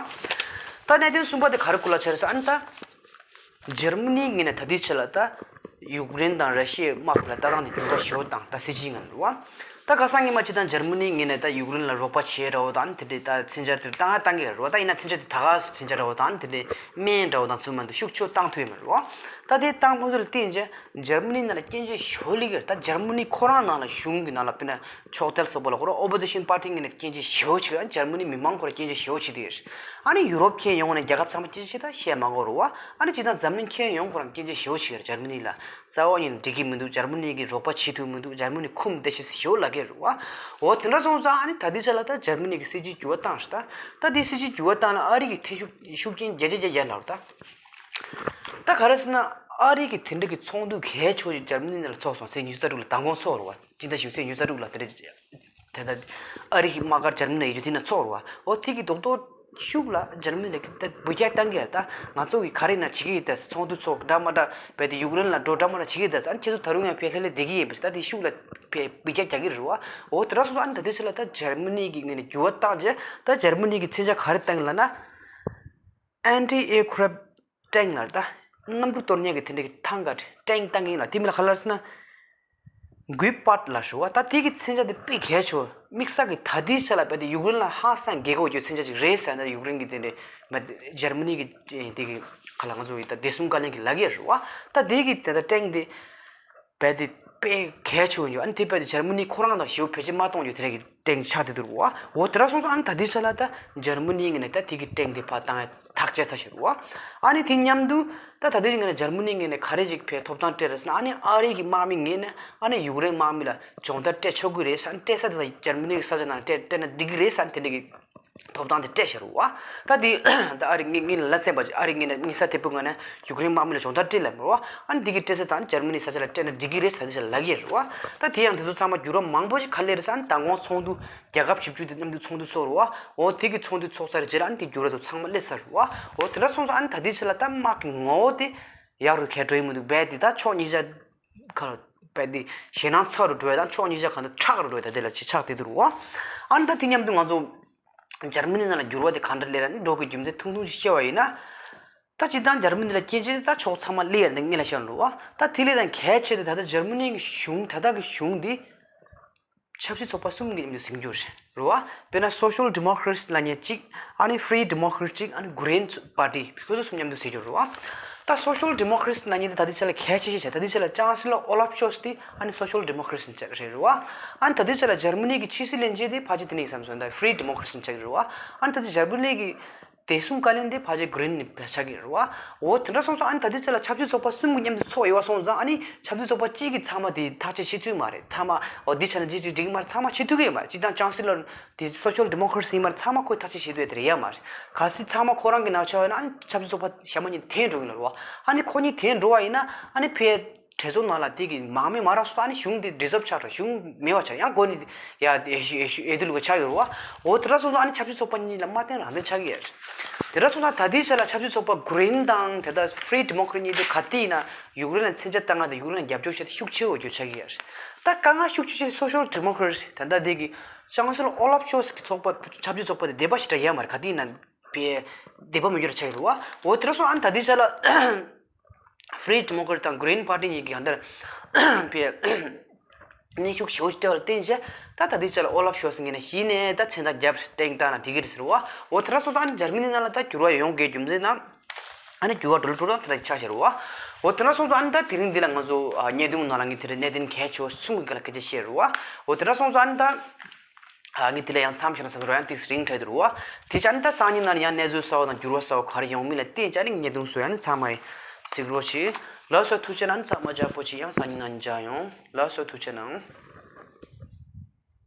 ད་གནད་དོན་གསུམ་པ་དེ་ག་རེ་སྐོར་ལ་ཆགས་རེད་ཟེར། ཨ་ནི་ད་འཇར་མ་ནི་ངོས་ནས་ད་ལྟའི་ཆ་ལ་ད་ཡུཀ་རེན་དང་ར་ཤི་ཡའི་དམག་དེ་ལ་ལྟ་སྟངས་དེ་འགྱུར་བ་ཞེ་པོ་བཏང་། ད་སྲིད་སྤྱིའི་ངང་ལ་རེད་བ། ད་ཁ་སང་ཉི་མ་སྤྱིར་བཏང་འཇར་མ་ནིའི་ངོས་ནས་ད་ཡུཀ་རེན་ལ་རོགས་པ་བྱས་འདྲ་བོ་དང་དེ་འདྲའི་ད་མཚོན་ཆ་དེ་བཏང་བཏང་གི་རེད་བ། ད་ཡིན་ན་མཚོན་ཆ་དེ་ད་ག་མཚོན་ཆ་འདྲ་བོ་དང་དེ་འདྲའི་སྨན་འདྲ་བོ་དང་ཚུལ་མ་འདུག་ཤུགས་ཆེ་བཏང་ཐུབ་ཡོད་མ་རེད་བ། ད་དེ་བཏང་ཁོང་ཚོ་ལ་བརྟེན་རྗེས་འཇར་མ་ནིའི་ནང་ལ་སྐྱོན་བརྗོད་ཞེ་པོ་སླེབས་ཀྱི་རེད། ད་འཇར་མ་ནི་ཁོ་རང་ནང་ལ་གཞུང་གི་ནང་ལ་དཔེར་ན་ཕྱོགས་གཏད་སོགས་པ་ལ་ཁོ་རང་ཨོ་པོ་ཛི་ཤན་པར་ཊི་ངོས་ནས་སྐྱོན་བརྗོད་ཞེ་པོ་བྱེད་ཀྱི་རེད། འཇར་མ་ནི་མི་མང་ཁོ་རང་སྐྱོན་བརྗོད་ཞེ་པོ་བྱེད་ཀྱི་རེད། ཨ་ནི་ཡུ་རོབ་ཁྱོན་ཡོངས་ནས་རྒྱལ་ཁབ་ཚང་མ་སྐྱོན་བརྗོད་བྱེད་ད་བཤད་མ་དགོས་རེད་བ། ཨ་ནི་སྤྱིར་བཏང་འཛམ་གླིང་ཁྱོན་ཡོངས་ཁོ་རང་སྐྱོན་བརྗོད་ཞེ་པོ་བྱེད་ཀྱི་རེད། འཇར་མ་ནི་ལ། རྩ་བ་ཉིད་ནས་འགྲིག་གི་མི་འདུག་འཇར་མ་ནི་གིས་རོགས་པ་བྱེད་ཐུབ་མི་འདུག་འཇར་མ་ནི་ཁུངས་མི་འདེད་ཤག་ཞེ་པོ་ལབ་ཀྱི་རེད་བ། འོ་དེ་འདྲ་སོང་ཙང་ཨ་ནི་ད་ལྟའི་ཆ་ལ་ད་འཇར་མ་ནི་གིས་སྲིད་ཇུས་འགྱུར་བ་བཏང་ཤག་ད་ད་དེ་སྲིད་ཇུས་འགྱུར་བ་བཏང་ན་ཨ་རི་གི་འཐེན་ཤུགས་ཤུགས་རྐྱེན་བརྒྱ་ཆ་བརྒྱ་ཡར་ལངས་རེད་ད། ད་ག་རེ་ཟེར་ན་ཨ་རི་གི་དེ་འདྲ་གི་ཚོགས་འདུ་གལ་ཆེ་བོ་ཞིག་འཇར་མ་ནི་ནང་ལ་ཚོགས་སོང་། ཚེས་ཉི་ཤུ་རྩ་དྲུག་ལ་མདང་དགོང་ཚོགས་རེད་བ། སྤྱི་ཟླ་བཞི་པའི་ཚེས་ཉི་ཤུ་རྩ་དྲུག་ལ་དེ་འདྲ། དེ་ལྟར་ཨ་རི་གི་དམག་སྒར་འཇར་མ་ནི་ལ་ཡོད་རྒྱུ་དེ་ན་ཚོགས་རེད་བ། འོ་དེ་གི་རྡོག་རྡོག་ཤུགས་ལ་འཇར་མ་ནི་ལ་ད་འབུད་རྒྱག་བཏང་གི་རེད་ད། ང་ཚོ་གི་ག་རེ་ན་བྱེད་ཀྱི་ཡོད་ད། ཚོགས་འདུ་ཚོགས་འདྲ་མ་འདྲ་རྦད་དེ་ཡུཀ་རེན་ལ་འགྲོ་འདྲ་མ་འདྲ་བྱེད་ཀྱི་ཡོད་ད། ཨ་ནི་ཁྱེད་ཚོ་ད་རུང་ཡང་ཕར་ལྷོད་ལྷོད་བསྡད་ཀྱི་ཡོད་པ་ཞིག་ད་དེ་ཤུགས་ལ་ཕར་འབུད་རྒྱག་རྒྱག་གི་རེད་བ། འོ་དེ་འདྲ་སོང་ཙང་ཨ་ནི་ད་དེ་ཚོ་ལ་ད་འཇར་མ་ནི་གི་ངོས་ནས་འགྱུར་བ་བཏང་རྗེས་ད་འཇར་མ་ནི་གི་མཚོན་ཆ་ག་རེ་བཏང་ཡིན་ལབ་ན། ཨན་ཊི་ཨེར་ཀེ་རེཕ་ཊི་ཊེང་ལབ་རེད་ད། གནམ་གྲུ་གཏོར་མཁན་གྱི་དེ་འདྲ་གི་ཐང་ག་ཊེང་བཏང་གི་ཡིན་ལ། དེ་མིན་ལ་ག་རེ་ལབ་ཟེར་ན། གུའི་པཱཊ་ལབ་ཞུ་བ། ད་དེ་གི་མཚོན་ཆ་དེ་དཔེ་གལ་ཆེ་བ། དམིགས་བསལ་གྱི་ད་ལྟའི་ཆ་ལ་རྦད་དེ་ཡུཀ་རེན་ལ་ཧང་སང་རྒྱལ་ཁོག་རྒྱུ་མཚོན་ཆ་ཅིག་རེད་ཟེར་ན། ཡུཀ་རེན་གྱི་དེ་འདྲ་མ་འཇར་མ་ནི་གི་དེ་གི་ག་ལ་ང་ཚོ་ཡི་ད་བདེ་སྲུང་བཀའ་བློན་གྱི་ལབ་ཡ་ཞུ་བ། ད་དེ་གི་དེ་ད་ཊེང་དེ་རྦད་དེ་དཔེ་གལ་ཆེ་བ་ཡོད། ཨ་ནི་དེ་རྦད་དེ་འཇར་མ་ནི་ཁོ་རང་དང་ཞེ་པོ་བེད་སྤྱོད་མ་གཏོང་རྒྱུ་དེ་འདྲ་གི་ཊེང་ཆགས་བསྡད་འདུག་བ། འོ་དེ་འདྲ་སོང་ཙང་ཨ་ནི་ད་ལྟའི་ཆ་ལ་ད་འཇར་མ་ནིའི་ངོས་ནས་ད་དེ་གི་ཊེང་དེ་ཕར་བཏང་ཡ་ཐག་བཅད་ཚར་ཞིག་རེད་བ། ཨ་ནི་དེ་མཉམ་དུ་ད་ད་ལྟའི་ངོས་ནས་འཇར་མ་ནིའི་ངོས་ནས་ག་རེ་ཅིག་ཕར་ཐོབ་ཐང་སྤྲད་རེད་ཟེར་ན། ཨ་ནི་ཨ་རི་གི་དམག་མི་ངོས་ནས་ཨ་ནི་ཡུཀ་རེན་དམག་མི་ལ་སྦྱོང་བརྡར་སྤྲད་ཆོག་གི་རེད་ཟེར། ཨ་ནི་སྤྲད་ས་དེ་ལ་འཇར་མ་ནི་གི་ས་ཆ་ནང་ལ་སྤྲད་སྤྲད་ན་འགྲིག་གི་རེད་ཟེར། ཨ་ནི་དེ་འདྲ་གི་ ཐོབ་ཐང་དེ་སྤྲད་བཞག་རེད་བ། ད་དེ་ད་ཨ་རི་ངི་ངི་ལ་སེམས་པ་ཅིག་ཨ་རི་ངི་ནས་ངི་ས་དེ་ཕུ་ང་ནས་ཡུཀ་རེན་དམག་མི་ལ་སྦྱོང་བརྡར་སྤྲད་ལ་མི་རེད་བ། ཨ་ནི་འདི་གི་སྤྲད་ས་དང་འཇར་མ་ནི་ས་ཆ་ལ་སྤྲད་ན་འགྲིག་གི་རེད་ཟེར་ད་དེ་ཆ་ལ་ལབ་ཀྱི་རེད་བ། ད་དེ་ཡང་དེ་ཚོ་ཚང་མ་འགྱུར་བ་མང་པོ་ཞིག་ག་ལེར་ས་ཨ་ནི་མདང་དགོང་ཚོགས་འདུ་རྒྱལ་ཁབ་བཞི་བཅུ་དེ་མཉམ་དུ་ཚོགས་འདུ་ཚོགས་རེད་བ། འོ་དེ་གི་ཚོགས་འདུ་ཚོགས་ཚར་རྗེས་ལ་ཨ་ནི་དེ་འགྱུར་བ་དེ་ཚང་མ་སླེབས་ཚར་རེད་བ། འོ་དེ་འདྲ་སོང་ཙང་ཨ་ནི་ད་དེ་ཆ་ལ་ད་དམག་གི་ངོ་བོ་དེ་ཡག་རུ་གས་འགྲོ་ཡི་མི་འདུག་བས་དེ་ད་ཕྱོགས་གཉིས་ཆ་ཁར་བས་དེ་ཞེད་སྣང་ཚ་རུ་འགྲོ་ཡ་དང་ཕྱོགས་གཉིས་ཆ་གང་ལྟར་ཁྲག་རུ་འགྲོ་ཡ་ད་དེ་ལ་ཆེ་ཆགས་དེ་འདུག་རུ་བ། ཨ་ནི་ད་དེ་མཉམ་དུ་ང་ཚོ་འཇར་མ་ནི་ནང་ལ་འགྱུར་བ་དེ་གང་འདྲ་སླེབས་ར་ནི་འགྲོ་གི་རྒྱུ་མཚན་ཐུང་ཐུང་ཞིག་བཤད་བ་ཡིན་ན། ད་སྤྱིར་བཏང་འཇར་མ་ནི་ལ་སྐྱེ་ཆེད་ད་ཕྱོགས་ཚང་མ་སླེབས་ཡ་ནི་ངེད་ལ་ཤར་འགྲོ་བ། ད་དེ་ལས་དང་གལ་ཆེ་དེ་ད་ལྟ་འཇར་མ་ནི་གི་གཞུང་ད་ལྟ་གི་གཞུང་འདི་ཆབ་སྲིད་ཚོགས་པ་གསུམ་གྱི་མཉམ་དུ་ཟིན་རྒྱུ་རེད་རེད་བ། དཔེར་ན་Social Democrats ལབ་མཁན་གཅིག་ཨ་ནི་Free Democrat གཅིག་ཨ་ནི་Green Party ཁོ་ཚོ་གསུམ་མཉམ་དུ་ཟིན་རྒྱུ་རེད་བ། ད་Social Democrats ལབ་མཁན་དེ་ད་ལྟའི་ཆ་ལ་གལ་ཆེ་ཤོས་བྱས་ད་ལྟའི་ཆ་ལ་ཅང་སི་ལར་ཨོ་ལབ་ཤོལ་ཚ་དེ་ཨ་ནི་Social Democrats ཅིག་རེད་རེད་བ། ཨ་ནི་ད་ལྟའི་ཆ་ལ་འཇར་མ་ནི་གི་ཕྱི་སྲིད་བློན་ཆེན་དེ་ཕལ་ཆེར་དེ་ནས་བསམ་སོང་ད་Free Democrats ཅིག་རེད་བ། ཨ་ནི་ད་ལྟའི་འཇར་མ་ནི་གི་བདེ་སྲུང་བཀའ་བློན་དེ་ཕལ་ཆེར་Green ནས་ཆགས་ཀྱི་རེད་བ། འོ་དེ་འདྲ་སོང་ཙང་ཨ་ནི་ད་ལྟའི་ཆ་ལ་ཆབ་སྲིད་ཚོགས་པ་གསུམ་གྱི་མཉམ་དུ་ཚོགས་ཡོད་པ་སོང་ཙང་ཨ་ནི་ཆབ་སྲིད་ཚོགས་པ་གཅིག་གིས་ཚང་མ་དེ་ཐག་གཅོད་བྱེད་ཐུབ་མ་རེད། ཚང་མ་འོ་འདི་ཆ་ན་འདི་ཅིག་འགྲིག་མ་རེད། ཚང་མ་བྱེད་ཐུབ་ཀྱི་ཡོད་མ་རེད། སྤྱིར་བཏང་ཅང་སི་ལར་དེ་Social Democrats ཡིན་མ་རེད། ཚང་མ་ཁོས་ཐག་གཅོད་བྱེད་ཐུབ་ཡ་དེ་རེད་ཡ་མ་རེད། གལ་སྲིད་ཚང་མ་ཁོ་རང་གི་ནང་ཆ་ཡོད་ན་ཨ་ནི་ཆབ་སྲིད་ཚོགས་པ་གཞན་མ་གཉིས་འཐེན་འགྲོ་གི་ལ་རེད་བ། ཨ་ནི་ཁོ་གཉིས་འཐེན་འགྲོ་བ་ཡིན་ན་ཨ་ནི་ཕའི་གྲོས་ཚོགས་ནང་ལ་དེ་གི་མང་མོས་མ་རག་སོང་ཨ་ནི་གཞུང་དེ་dissolve ཆགས་རེད། གཞུང་མེད་པ་ཆགས་ཡང་སྒོ་ནས་ཡ་ཨེ་ཤུ་ཨེ་ཤུ་ཨེ་དུ་ལུག་ཆགས་ཡོད་རེད་བ། འོ་དེ་འདྲ་སོང་ཙང་ཨ་ནི་ཆབ་སྲིད་ཚོགས་པ་གཉིས་ལ་མ་བརྟེན་རང་བརྟེན་ཆགས་ཀྱི་ཡོད་རེད། དེ་འདྲ་སོང་ཙང་ད་ལྟའི་ཆ་ལ་ཆབ་སྲིད་ཚོགས་པ་Green དང་དེ་ལྟར་Free Democrat གཉིས་དེ་ག་དུས་ཡིན་ན་ཡུཀ་རེན་ལ་མཚོན་ཆ་བཏང་ང་དང་ཡུཀ་རེན་ལ་རྒྱབ་སྐྱོར་བྱས་ཏེ་ཤུགས་ཆེ་བོ་རྒྱུ་ཆགས་ཀྱི་ཡོད་རེད། ད་དཀའ་ངལ་ཤུགས་ཆེ་ཆེ་Social Democrats ད་ལྟ་དེ་གི་ཅང་སི་ལར་ཨོ་ལབ་ཤོལ་ཚ་གི་ཚོགས་པ་ཆབ་སྲིད་ཚོགས་པ་དེ་བདེ་པ་ཞེ་དྲག་ཡོད་མ་རེད། ག་དུས་ཡིན་ན་བདེ་བདེ་པ་མི་འགྱུར་ཆགས་ཀྱི་རེད་བ། འོ་དེ་འདྲ་སོང་ཨ་ནི་ད་ལྟའི་ཆ་ལ་Free Democrat དང་Green Party གཉིས་ཀྱི་ཡང་དར་པའི་གནོན་ཤུགས་ཞེ་པོ་ཅིག་སྤྲད་པ་ལ་བརྟེན་བྱས་ད་ད་ལྟའི་ཆ་ལ་ཨོ་ལབ་ཤོལ་ཚ་ངོས་ནས་གཞི་ནས་ད་མཚན་རྟགས་རྒྱབ་སྟེང་བཏང་ན་འགྲིག་གི་རེད་ཟེར་བ། འོ་དེ་འདྲ་སོང་ཙང་ཨ་ནི་འཇར་མ་ནི་ནང་ལ་ད་འགྱུར་བ་ཡོང་དགོས་རྒྱུ་མཚན་ན་ཨ་ནི་འགྱུར་བ་འགྲོ་ལ་འགྲོ་སྟངས་དེ་འདྲ་ཆགས་བཞག་རེད་བ། འོ་དེ་འདྲ་སོང་ཙང་ཨ་ནི་ད་དེ་རིང་འདི་ལ་ང་ཚོ་ཨ་བརྙན་ཐུང་ནང་ལ་ངས་དེ་འདྲ་གནད་དོན་གལ་ཆེ་བ་གསུམ་གྱི་སྐོར་ལ་སྐད་ཆ་བཤད་རེད་བ། འོ་དེ་འདྲ་སོང་ཙང་ཨ་ནི་ད། ཨ་ངས་དེ་ལ་ཡང་མཚམས་བཞག་ན་བསམ་རོགས་ཡང་ཏིག་རིང་དྲགས་འདུག་རོ། དེ་ཆ་ནི་ད་སང་ཉིན་ནང་ཡང་གནས་ཚུལ་གསར་བ་དང་འགྱུར་བ་གསར་བ་ག་རེ་ཡོང་མིན་ལ་བལྟས་བྱས་ནས་བརྙན་ཐུང་བཟོ་ཡ་ནི་ཚང་མ་ཡིན་གཟིགས་རོགས་བྱེད། ལགས་སོ་ཐུགས་རྗེ་གནང་། ཚང་མ་ཇག་པོ་བྱེད། ཡང་སང་ཉིན་ནང་མཇལ་ཡོང་། ལགས་སོ་ཐུགས་རྗེ་གནང་།